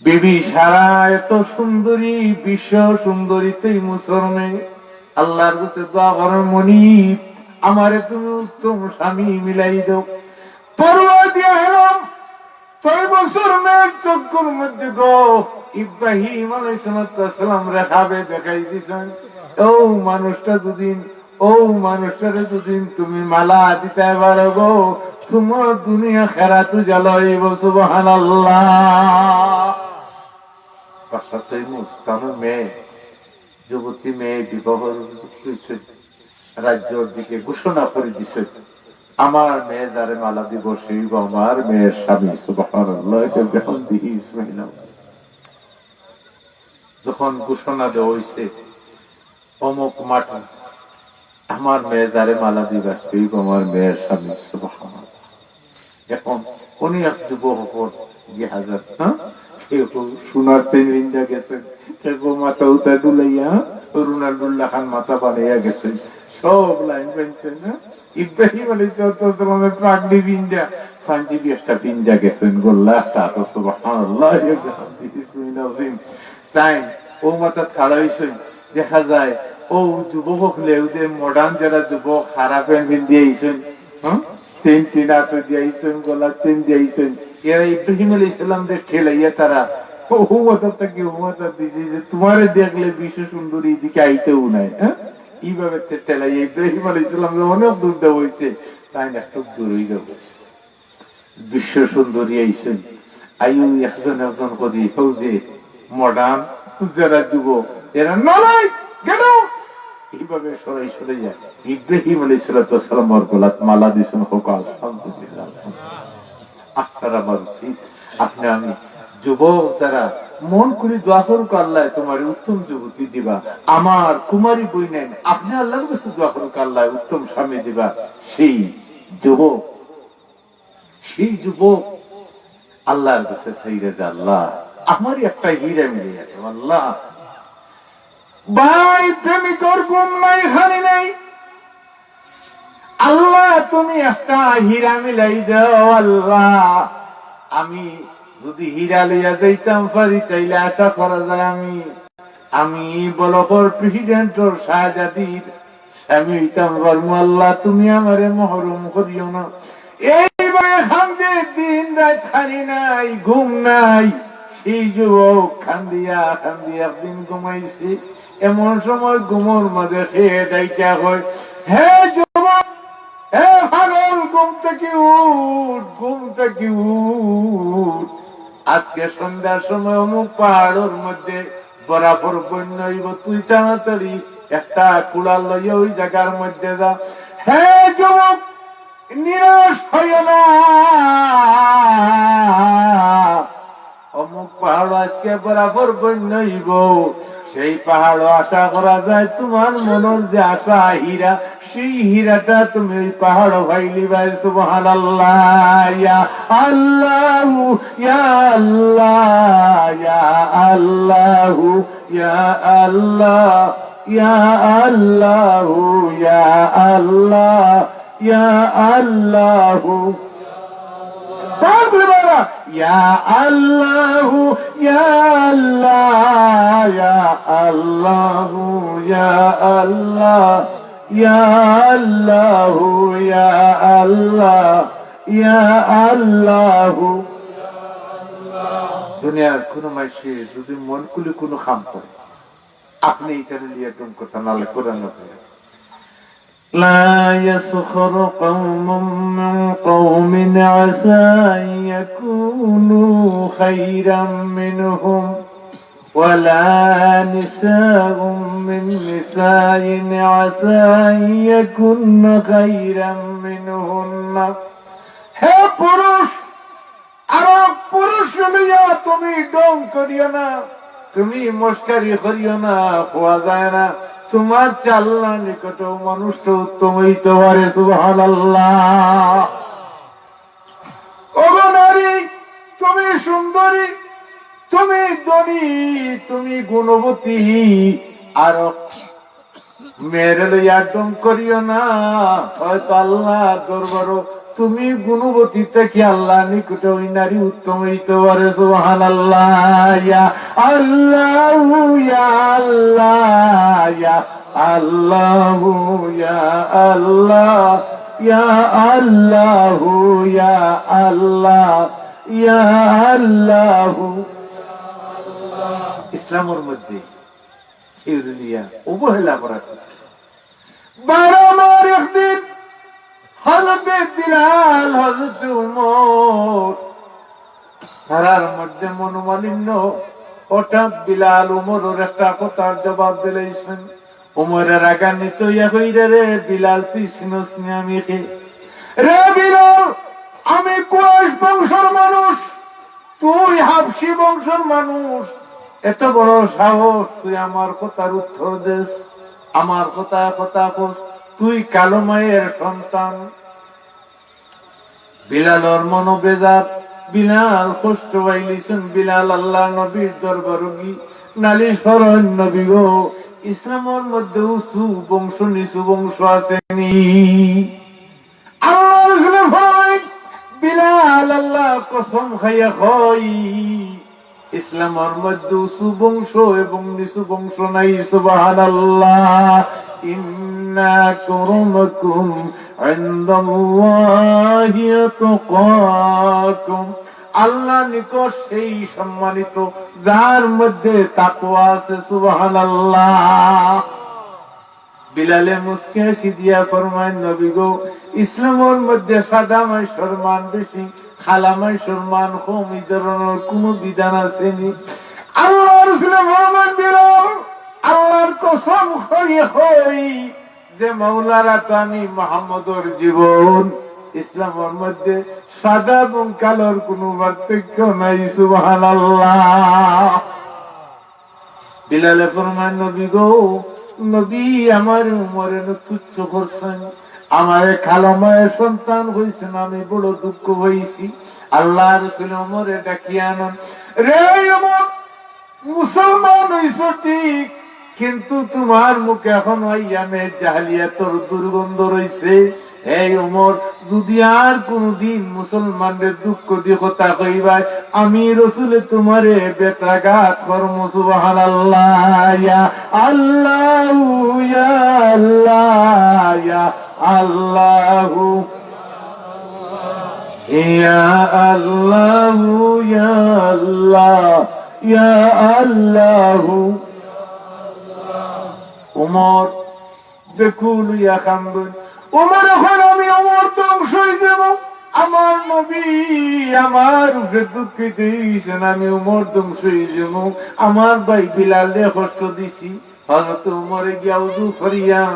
বিবি সারা এত সুন্দরী, বিশ্ব সুন্দরী তৈমুসর মেয়ে। আল্লাহর কাছে দোয়া করেন, "মনিব, আমারে তুমি উত্তম স্বামী মিলাই দাও।" পরোয়া দিয়া এলাম, তৈমুসর মেয়ের চক্ষুর মধ্যে গো ইব্রাহিম আলাইহিস সালাতু ওয়াস সালামরে খাবে দেখাই দিছেন, ও মানুষটা দুদিন ও মানুষটারে দুদিন তুমি মালা দিতে পারো গো, তোমার দুনিয়া খেরাত উজালা অইব, সুবহানাল্লাহ। বাদশা তৈমুস তার মেয়ে, যুবতী মেয়ে বিবাহর উপযুক্ত হইছে, রাজ্যর দিকে ঘোষণা করে দিছে, "আমার মেয়ে যারে মালা দিব, সেই আমার মেয়ের স্বামী।" সুবহানাল্লাহ। যখন ঘোষণা দেওয়া হইছে, অমুক মাঠে আমার মেয়ে যারে মালা দিবা, সেই আমার মেয়ের স্বামী। সুবহানাল্লাহ। এখন উনি এক যুবক হকল, যে হাজার, হ্যাঁ? কেউ সোনার চেন পিন্দা গেছেন, কেউ মাথা উতা ডুলাইয়া, হ্যাঁ? রোনাল্ডোর লাখান মাথা বানাইয়া গেছেন, সব লাইন বানছেন, হ্যাঁ? ইব্রাহিম আলাইহিস সালাতু ওয়াস সালামের পাগড়ি পিন্দা, পাঞ্জাবি একটা পিন্দা গেছেন, গোল্লা একটা, তো সুবহানাল্লাহ, বিসমিল্লাহ। তাই ও মাথা খাড়া হইছেন, দেখা যায় ও যুবক হকলে, ও যে মডার্ন যারা যুবক, হারা প্যান্ট পিন্দি আইছেন, হ্যাঁ, চেন টেন আতো দিয়া আইছেন, গলার চেন দিয়া আইছেন, এরা ইব্রাহিম আলাইহিস সালামরে ঠেলাইয়া তারা ও, ও মাথা থাকি ও মাথা দিছে যে, "তোমারে দেখলে বিশ্ব সুন্দরী এদিকে আইতেও নাই", হ্যাঁ, এইভাবে ঠে-, ঠেলাইয়া ইব্রাহিম আলাইহিস সালামরে অনেক দূর দেওয়া হইছে, তাই না, খুব দূর হয়ে যাওয়া হইছে। বিশ্ব সুন্দরী আইছেন, আইও একজন একজন করি, হউ যে মডার্ন, যারা যুব, এরা নালাই, গেল। এইভাবে সরাই সরাইয়া ইব্রাহিম আলাইহিস সালাতু ওয়াস সালামর গলাত মালা দিছেন, হোক আলহামদুলিল্লাহ। আপনার আমার উচিত, আপনি আমি যুবক যারা, মন করি দোয়া করুক, "আল্লাহ, তোমারে উত্তম যুবতী দিবা, আমার কুমারী বই নেন", আপনি আল্লাহর কাছে দোয়া করুক, "আল্লাহ, উত্তম স্বামী দিবা", সেই যুবক সেই যুবক আল্লাহর কাছে চাইরা যে, "আল্লাহ, আমারে একটা হীরা মিলাই দাও, আল্লাহ।" ভাই, প্রেমিকর ঘুম নাই, খানি নাই। "আল্লাহ, তুমি একটা হীরা মিলাই দাও, আল্লাহ। আমি যদি হীরা লইয়া যাইতাম পারি, তাইলে আশা করা যায় আমি আমি বলখর প্রেসিডেন্টর শাহজাদির স্বামী হইতাম পারমু, আল্লাহ, তুমি আমারে মহরুম করিও না।" এইভাবে কান্দে, দিন রাত খানি নাই, ঘুম নাই। সেই যুবক কান্দিয়া কান্দিয়া একদিন ঘুমাইছে। এমন সময় ঘুমর মাঝে কে ডাকিয়া কয়, "হে যুবক, হে পাগল, ঘুম থাকি উঠ, ঘুম থাকি উঠ। আজকে সন্ধ্যার সময় অমুক পাহাড়র মধ্যে বরাবর বন্যা অইব, তুই তাড়াতাড়ি একটা কুড়াল লইয়া ওই জায়গার মধ্যে যা।" হে যুবক, নিরাশ হইও না, অমুক পাহাড় আজকে বরাবর বন্যা অইব, সেই পাহাড়ও আশা করা যায় তোমার মনর যে আশা হীরা, সেই হীরাটা তুমি ওই পাহাড়ও পাইলিবায়। সুবহানাল্লাহ, ইয়া আল্লাহু, ইয়া আল্লাহ, ইয়া আল্লাহু, ইয়া আল্লাহ, ইয়া আল্লাহ, ইয়া আল্লাহ, ইয়া আল্লাহ। তাকবীর বাড়া। ইয়া আল্লাহ, ইয়া আল্লাহ, ইয়া আল্লাহ, ইয়া আল্লাহ, ইয়া আল্লাহ, ইয়া আল্লাহ, ইয়া আল্লাহ। দুনিয়ার কুনু মানষে যুদি মন খুলি কুনু কাম করে, আপনে ইটারে লইয়া ঢং করতা নালে কোরআন না পড়ে। لا يسخر قوم من قوم عسى أن يكونوا خيرا منهم ولا نساء من نساء عسى أن يكن خيرا منهن। হে পুরুষ, আরক পুরুষ লইয়া তুমি ঢং করিও না, তুমি মস্কারি করিও না, কওয়া যায় না তুমার চেয়ে আল্লার নিকটেও মানুষটা উত্তম অইতে পারে। সুবহানাল্লাহ। ওগো নারী, তুমি সুন্দরী, তুমি ধনী, তুমি গুণবতী, আরক মেয়েরে লইয়া ঢং করিও না, হয়তো আল্লার দরবারো তুমি গুণবতী থাকি আল্লার নিকটে ওই নারী উত্তম অইতে পারে। সুবহানাল্লাহ, ইয়া আল্লাহ, ইয়া আল্লাহ, ইয়া আল্লাহ, ইয়া আল্লাহ, ইয়া আল্লাহ, ইয়া আল্লাহ, ইয়া আল্লাহ। ইসলামর মধ্যে কেউরে লইয়া অবহেলা করা ঠিক না। বারো মার একদিন হযরতে বিলাল, হযরতে উমর, তারার মধ্যে মনোমালিন্য। হঠাৎ বিলাল উমরর একটা কথার জবাব দিলাইছইন। উমরে রাগান্বিত অইয়া কইরা, "রে বিলাল, তুই চিনস নি আমি কে? রে বিলাল, আমি কুরাইশ বংশর মানুষ, তুই হাবশি বংশর মানুষ, এত বড় সাহস, তুই আমার কথার উত্তর দেস, আমার কথায় কথা কস, তুই কালো মায়ের সন্তান।" বিলালর মনো বেজার, বিলাল কষ্ট পাইলিছইন, বিলাল আল্লার নবীর দরবারো গি নালিশ করইন, "নবী গো, ইসলামর মধ্যে উঁচু বংশ, নিচু বংশ আছে নি?" আল্লার রাসূলে ফরমাইন, "বিলাল, আল্লার কসম খাইয়া কই, ইসলামর মধ্যে উঁচু বংশ এবং নিচু বংশ নাই।" সুবহানাল্লাহ। ইন্না আকরামাকুম ইনদাল্লাহি আতকাকুম। আল্লার নিকট সেই সম্মানিত যার মধ্যে তাকওয়া আছে। সুবহানাল্লাহ। বিলালে মুস্কি হাসি দিয়া ফরমাইন, "নবী গো, ইসলামর মধ্যে সাদা মানষর মান বেশি, কালা মানষর মান কম, ই ধরনর কুনু বিধান আছে নি?" আল্লার রাসূলে ফরমাইন, "বিলাল, আল্লার কসম করি কই, যে মাওলার আতো আমি মুহাম্মদর জীবন, ইসলামর মধ্যে সাদা এবং কালোর কুনু পার্থক্য নাই।" সুবহানাল্লাহ। বিলালে ফরমাইন, "নবী গো, নবী আমারে উমরে নু তুচ্ছ করছইন, আমারে কালো মায়ের সন্তান কইছইন, আমি বড় দুঃখ পাইছি।" আল্লার রাসূলে উমরে ডাকিয়া আনইন, "রে উমর, মুসলমান অইছো ঠিক, কিন্তু তুমার মুখে এখনো আইয়ামে জাহেলিয়াতর দুর্গন্ধ রইছে। হে উমর, যুদি আর কুনুদিন মুসলমানরে দুঃখ দি কথা কইবায়, আমি রাসূলে তুমারে বেত্রাঘাত করমু।" সুবহানাল্লাহ, ইয়া আল্লাহ, ইয়া আল্লাহ, ইয়া আল্লাহ, ইয়া আল্লাহ, ইয়া আল্লাহ, ইয়া আল্লাহ। উমর বেকুল অইয়া কান্দইন। উমরে কইন, "আমি উমর ধ্বংস অইযিমু, আমার নবী আমার উপরে দুঃখিত অইছইন, আমি উমর ধ্বংস অইযিমু, আমার ভাই বিলালরে কষ্ট দিছি।" হযরত উমরে গিয়া উজু করিয়া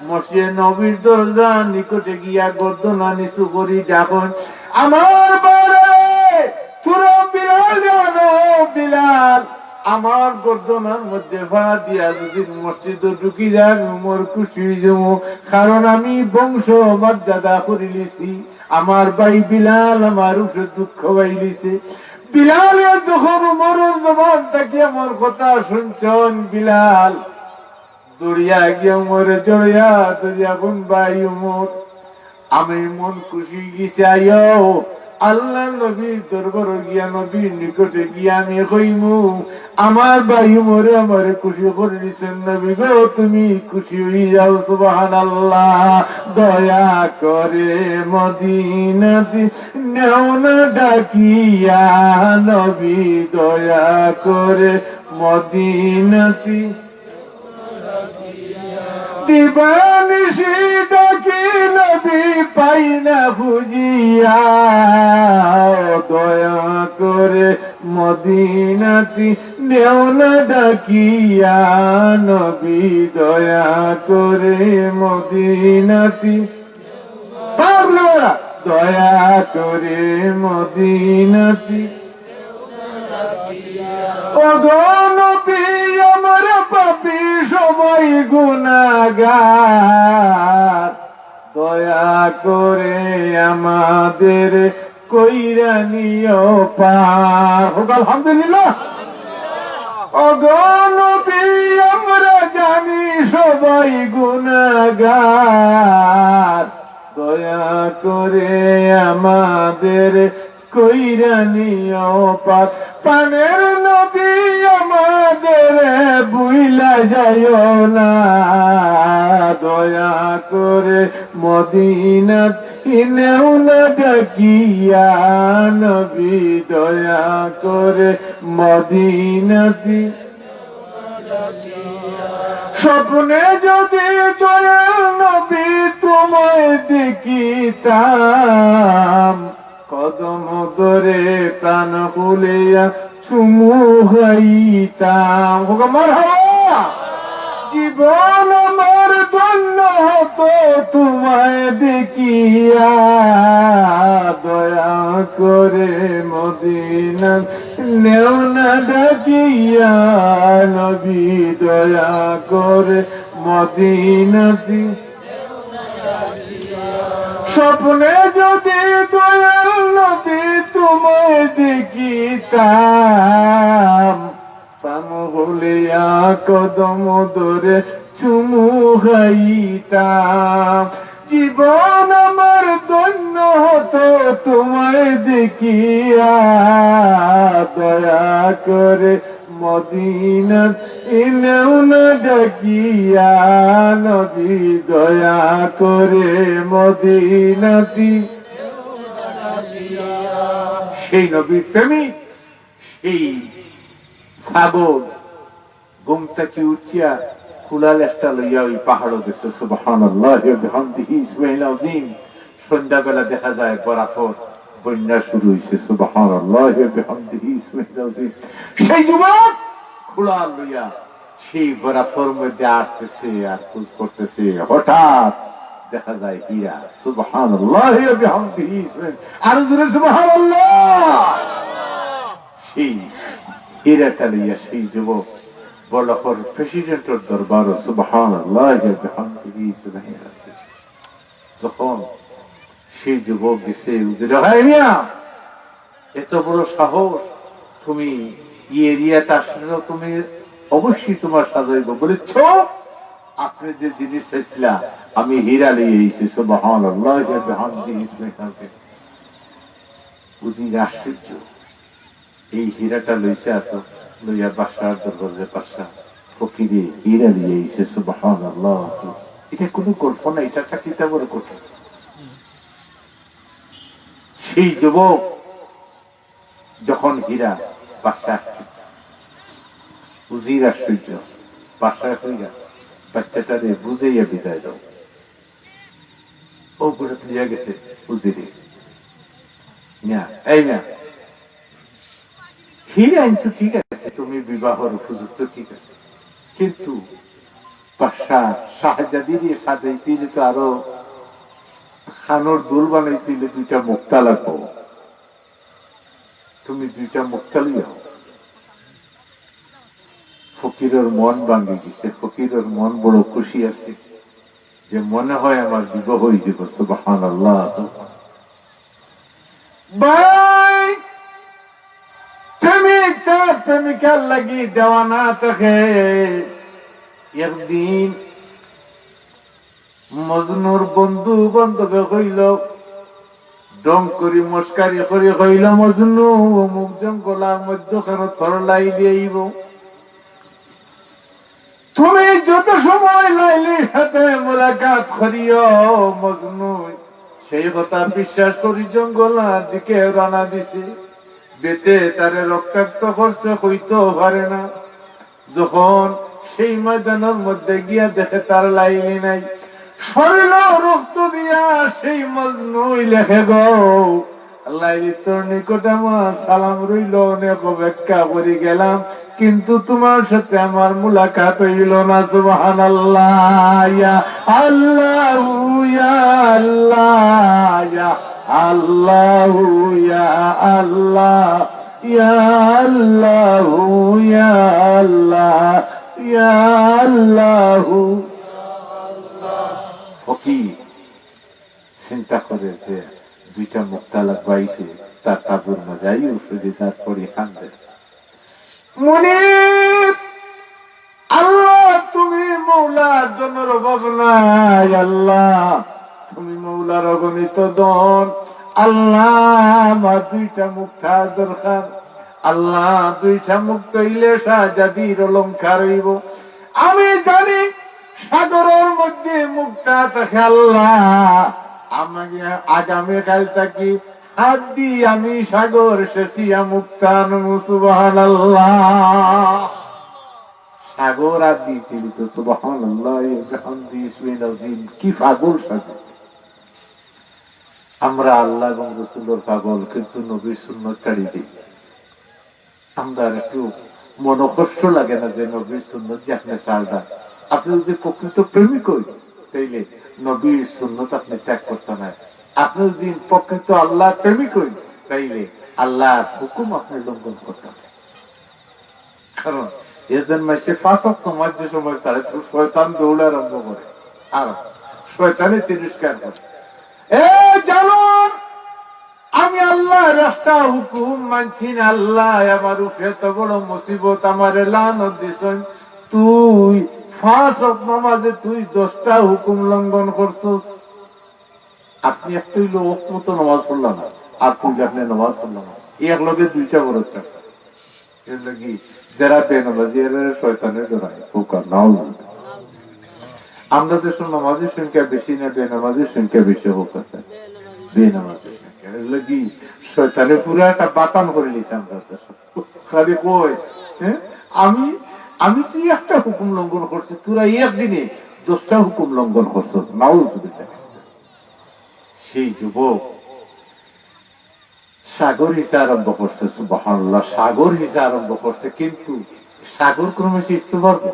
মসজিদে নববীর দরজার নিকটে গিয়া গর্দনা নিচু করি ডাকইন, "আমার ভাইরে, তোরা বিলালরে আনো, বিলাল আমার গর্দনার মধ্যে পা দিয়া যুদি মসজিদো ঢুকি যায়, আমি উমর খুশি অইযিমু, কারণ আমি বংশ মর্যাদা করিলিছি, আমার ভাই বিলাল আমার উপরে দুঃখ পাইলিছে।" বিলালে যখন উমরর জবান থাকি আমার কথা শুনছইন, বিলাল দৌড়িয়া গিয়া উমররে জড়িয়া ধরিয়া কইন, "ভাই উমর, আমি মন খুশি অইগেছি, আইও আল্লার নবীর দরবারো গিয়া, নবীর নিকটে গিয়া আমি কইমু, আমার ভাই উমরে আমারে খুশি করি দিছইন, নবী গো, তুমি খুশি অই যাও।" সুবহানাল্লাহ। দয়া করে মদিনাতি নেও না ডাকিয়া, নবী দয়া করে মদিনাতি। দিবানিশি ডাকি নবী পাই না খুঁজিয়া, দয়া করে মদিনাতি নেও না ডাকিয়া, নবী দয়া করে মদিনাতি। পারলে দয়া করে মদিনাতি। ও গো নবী, আমরা পাপী সবাই গুনাহগার, দয়া করে আমাদের কইরা নিও পার। হোক আলহামদুলিল্লাহ। ও গো নবী, আমরা জানি সবাই গুনাহগার, দয়া করে আমাদের কইরা নিও পার। প্রাণের নবী, আমাদের ভুইলা যাইও না, দয়া করে মদিনাতি নেও না ডাকিয়া, নবী দয়া করে মদিনাতি। স্বপ্নে যদি দয়াল নবী তোমায় দেখিতাম, কদম ধরে প্রাণ খুলিয়া চুমু খাইতাম। হোক মারহাবা। জীবন আমার ধন্য হতো তোমায় দেখিয়া, দয়া করে মদিনা নেও না ডাকিয়া, নবী দয়া করে মদিনাতি। স্বপ্নে যদি দয়াল নবী তোমায় দেখিতাম, প্রাণ খুলিয়া কদম ধরে চুমু খাইতাম। জীবন আমার ধন্য হতো তোমায় দেখিয়া, দয়া করে মদিনাতি নেও না ডাকিয়া, নবী দয়া করে মদিনাতি। সেই নবীর প্রেমিক, সেই পাগল ঘুম থাকি উঠিয়া কুলাল একটা লইয়া ওই পাহাড়ো গেছে। সুবহানাল্লাহি ওয়া বিহামদিহি, সুবহানাল আযীম। সন্ধ্যাবেলা দেখা যায় বরাকর বন্যা শুরু হইছে। সুবহানাল্লাহি ওয়া বিহামদিহি, সুবহানাল আযীম। সেই যুবক কুলাল লইয়া সেই বরাকর মধ্যে আটতেছে আর খোঁজ করতেছে, হঠাৎ দেখা যায় হীরা। সুবহানাল্লাহি ওয়া বিহামদিহি, সুবহান-, আরো জোরে সুবহানাল্লাহ। সেই হীরাটা লইয়া সেই যুবক বরাকর প্রেসিডেন্টর দরবারো। সুবহানাল্লাহি ওয়া বিহামদিহি, সুবহানাল্লাহ। যখন সেই যুবক গেছে, উজিরে, "হায় মিয়া, এত বড় সাহস, তুমি এই এরিয়াত আসছো, তুমি অবশ্যই তোমার সাজা অইবো।" বলে, "চুপ, আপনি যে জিনিস চাইছিলা, আমি হীরা লইয়া আইছি।" সুবহানাল্লাহ, বিহামদিহি, সুবহানাল্লাহ। উজির আশ্চর্য, এই হীরাটা লইছে আতো, লইয়া বাদশার দরবারে, "বাদশা, ফকিরে হীরা লইয়া আইছে।" সুবহানাল্লাহ। এটা কোনো গল্প না, এটা একটা কিতাবর কথা। সেই যুবক যখন হীরা, বাদশা আশ্চর্য, উজির আশ্চর্য, বাদশা কইরা, "বাচ্চাটারে বুঝাইয়া বিদায় দাও।" ও ঘরে লইয়া গেছে উজিরে। না, এই না, হীরা আনছো ঠিক আছে, তুমি বিবাহর উপযুক্ত ঠিক আছে, কিন্তু বাদশা শাহজাদিরে সাজাইতে অইলে তো আরো কানর দুল বানাইতে অইলে দুইটা মুক্তা লাগবো। তুমি দুইটা মুক্তা লইয়া আও। ফকিরর মন ভাঙ্গি গেছে, ফকিরর মন বড় খুশি আছে যে মনে হয় আমার বিবাহ হয়ে যাবে। সুবহানাল্লাহ, সুবহানাল্লাহ। ভাই, প্রেমিকার লাগি দেওয়ানা থাকে। একদিন মজনুর বন্ধু বান্ধবে কইল, ঢং করি মস্কারি করি কইল, "মজনু, অমুক জঙ্গলার মধ্যখানো তোর লাইলি আইব, তুমি যত সময় লাইলির সাথে মোলাকাত করিও মজনু।" সেই কথা বিশ্বাস করি জঙ্গলার দিকে রওনা দিছে। বেতে তারে রক্তাক্ত করছে, কইতেও পারে না। যখন সেই ময়দানর মধ্যে গিয়া দেখে তার লাইলি নাই, শরীল রক্ত দিয়া সেই মজনুই লেখে, "গো লাইলি, তোর নিকট আমার সালাম রইল, অনেক অপেক্ষা করি গেলাম, কিন্তু তোমার সাথে আমার মুলাকাত হইল না।" সুবহানাল্লাহ, ইয়া আল্লাহু, ইয়া আল্লাহ, ইয়া আল্লাহু, ইয়া আল্লাহ, ইয়া আল্লাহু, ইয়া আল্লাহ, ইয়া আল্লাহু। ফকির চিন্তা করে যে দুইটা মুক্তা লাগবাইছে, তার কাবুর মাঝে আইও সুবিধার পরি কান্দে। মুনিব, আল্লাহ তুমি মৌলা, ধনর অভাব নাই। আল্লাহ তুমি মৌলার অগণিত ধন। আল্লাহ আমার দুইটা মুক্তা দরকার। আল্লাহ দুইটা মুক্তা হইলে শাহজাদির অলংকার হইব। আমি জানি সাগরর মধ্যে মুক্তা থাকে। আল্লাহ আমাকে আগামী কাল থাকি হাত দি আমি সাগর শেষিয়া মুক্তা আনমু। সুবহানাল্লাহ। সাগর আর দিয়েছিলি তো, সুবহানাল্লাহ, বিহামদিহি, ইসমিল আযীম, কি পাগল সাজেছে। আমরা আল্লাহ এবং রসুলের পাগল, কিন্তু নবীর সুন্নত ছাড়ি দিই। আমরা একটু মনকষ্ট লাগে না যে নবীর সুন্নত যে আপনি ছাড়লেন? আপনি যদি প্রকৃত প্রেমিক হই, তাইলে নবীর সুন্নত আপনি ত্যাগ করতেন না। আপনি যদি প্রকৃত আল্লাহর প্রেমিক হই, তাইলে আল্লাহর হুকুম আপনি লঙ্ঘন করতেন না। কারণ এজন মাসে পাঁচ ওয়াক্ত নামাজ যে সময় ছাড়ে, তো শয়তান দৌড় আরম্ভ করে, আর শয়তানে তিরস্কার করে। এ জালুম, আমি আল্লাহর একটা হুকুম মানছি না, আল্লাহ আমার উপরে এত বড় মুসিবত, আমারে লানত দিছইন, তুই পাঁচ ওয়াক্ত নামাজে তুই দশটা হুকুম লঙ্ঘন করছস। আপনি একটু হইলে ওয়াক্ত মতো নামাজ পড়লা না, আর তুই আপনি নামাজ পড়লা না, এই এক লগে দুইটা বড় চাষ। এর লাগি যারা বেনামাজি, এরা শয়তানে ডরায়, হোক আর নাও হোক। আমরা দেশে নামাজির সংখ্যা বেশি না, বেনামাজির সংখ্যা বেশি, হোক আছে বেনামাজির সংখ্যা। এর লাগি শয়তানে পুরা একটা বাতান করে নিছে আমরা দেশে। খালি কয়, হ্যাঁ, আমি, আমি তুই একটা হুকুম লঙ্ঘন করছি, তোরা একদিনে দশটা হুকুম লঙ্ঘন করছস। নাউজুবিল্লাহ। সেই যুবক সাগর হিসা আরম্ভ করছে, সুবহানাল্লাহ, সাগর হিসা আরম্ভ করছে, কিন্তু সাগর ক্রমে সে হিসতে পারবো?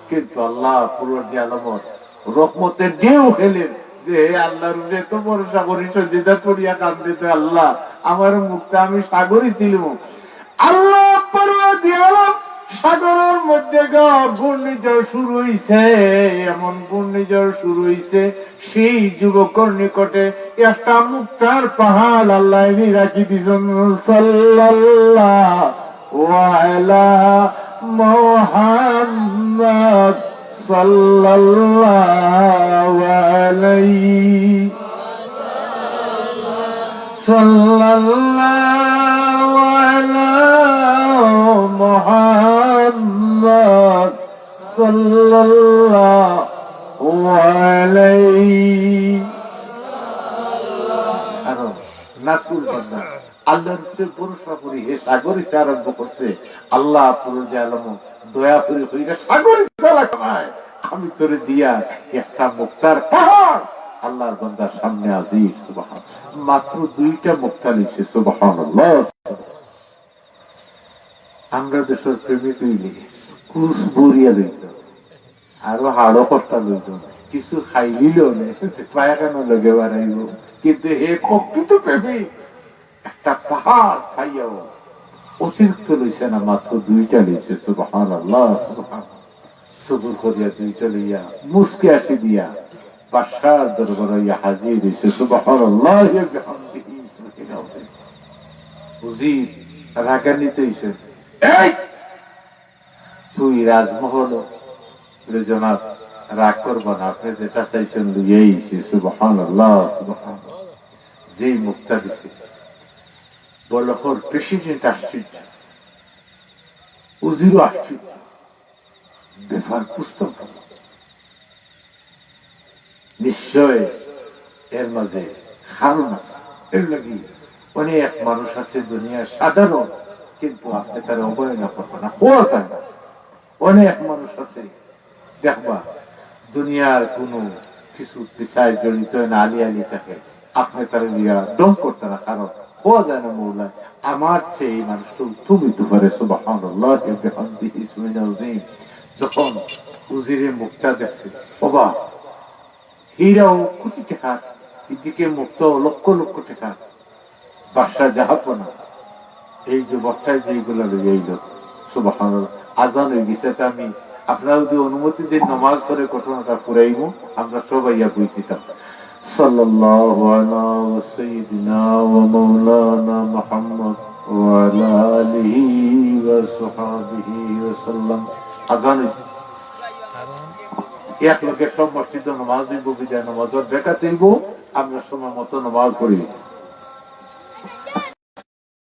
কিন্তু আল্লাহ পুরো যে আলমর রহমতের ঢেউ খেলেন যে, "হে আল্লাহর উপরে এত বড় সাগর, সজিদা পড়িয়া কান্দে তো আল্লাহ, আমার মুক্তা আমি সাগরই ছিলাম।" আল্লাহ পারওয়ারদিগার আলম, সাগরের মধ্যে গা ঘূর্ণিঝড় শুরু হইছে, এমন ঘূর্ণিঝড় শুরু হইছে, সেই যুবকর নিকটে একটা মুক্তার পাহাড় আল্লাহ এনে রাখি দিছেন। সাল্লাল্লাহু আলা মুহাম্মদ সাল্লাল্লাহু আলাইহি, সাল্লাল্লাহু আলা মুহাম্মদ সাল্লাল্লাহু আলাইহি। আরো নাসুল বান্দা। আল্লাহর উপরে ভরসা করি, হে সাগর হিসা আরম্ভ করছে। আল্লাহ পুরো যে আলম দয়া করি কইরা সাগর হিসা লাগায়, আমি তোরে দিয়া একটা মুক্তার পাহাড় আল্লাহর বান্দার সামনে আজি। সুবহান, মাত্র দুইটা মুক্তা নিছে। সুবহানাল্লাহ। আমরা দেশের প্রেমিক হইলে কুস বরিয়া লইত, আরো হাড়ো কর্তা লইত, কিছু খাইলিল নে, পায়খানা লগে বাড়াইব, কিন্তু হে প্রকৃত প্রেমিক একটা পাহাড় পাইয়াও অতিরিক্ত লইছে না, মাত্র দুইটা লইছে। সুবহানাল্লাহ, সুবহান। সবুর করিয়া দুইটা লইয়া মুসকি আসি দিয়া বাদশার দরবার হইয়া হাজির হইছে। সুবহানাল্লাহি ওয়া বিহামদিহি, সুবহানাল্লাহ। উজির রাগান্বিত হইছে, "এই, তুই রাজমহল রে জনাব, রাগ করবা না, আপনে যেটা চাইছইন লইয়া আইছি। সুবহানাল্লাহ, সুবহানাল্লাহ। যেই মুক্তা দিছে, বলখর প্রেসিডেন্ট আশ্চর্য, উজিরও আশ্চর্য, ব্যাপার বুঝতাম পারলাম না। নিশ্চয় এর মাঝে কারণ আছে। এর লাগি অনেক মানুষ আছে দুনিয়ার সাধারণ, কিন্তু আপনে তারে অবহেলা করবা না, খোয়া যায় না। অনেক মানুষ আছে দেখবা দুনিয়ার কোনো কিছু বিষয় জড়িত না, আলি আলি থাকে, আপনে তারে লইয়া ঢং করতা না, কারণ খোয়া যায় না মৌলা, আমার চেয়ে এই মানুষটা উত্তম হইতে পারে। সুবহানাল্লাহি ওয়া বিহামদিহি, সুবহানাল আযীম। যখন উজিরে মুক্তা দেখছে, অবাক, হীরাও কোটি টাকার, এদিকে মুক্তাও লক্ষ লক্ষ টাকার, বাদশা জাহাপনা, এই যে বক্তায় যে এইগুলা লইয়া আইল, সুবহানাল্লাহ। আজান হয়ে গেছে, তা আমি আপনারা যদি অনুমতি দিন, নামাজ পড়ে ঘটনাটা ফুরাইমু, আমরা সবাই ইয়া বুঝিতাম। সাল্লাল্লাহু আলা সাইয়্যিদিনা ওয়া মাওলানা মুহাম্মদ ওয়া আলা আলিহি ওয়া সাহবিহি ওয়া সাল্লাম। আজান হইছে। এক লোকে সব মসজিদে নামাজ হইব, বিদায় নামাজর বেকাত হইব, আমরা সময় মতো নামাজ পড়ি।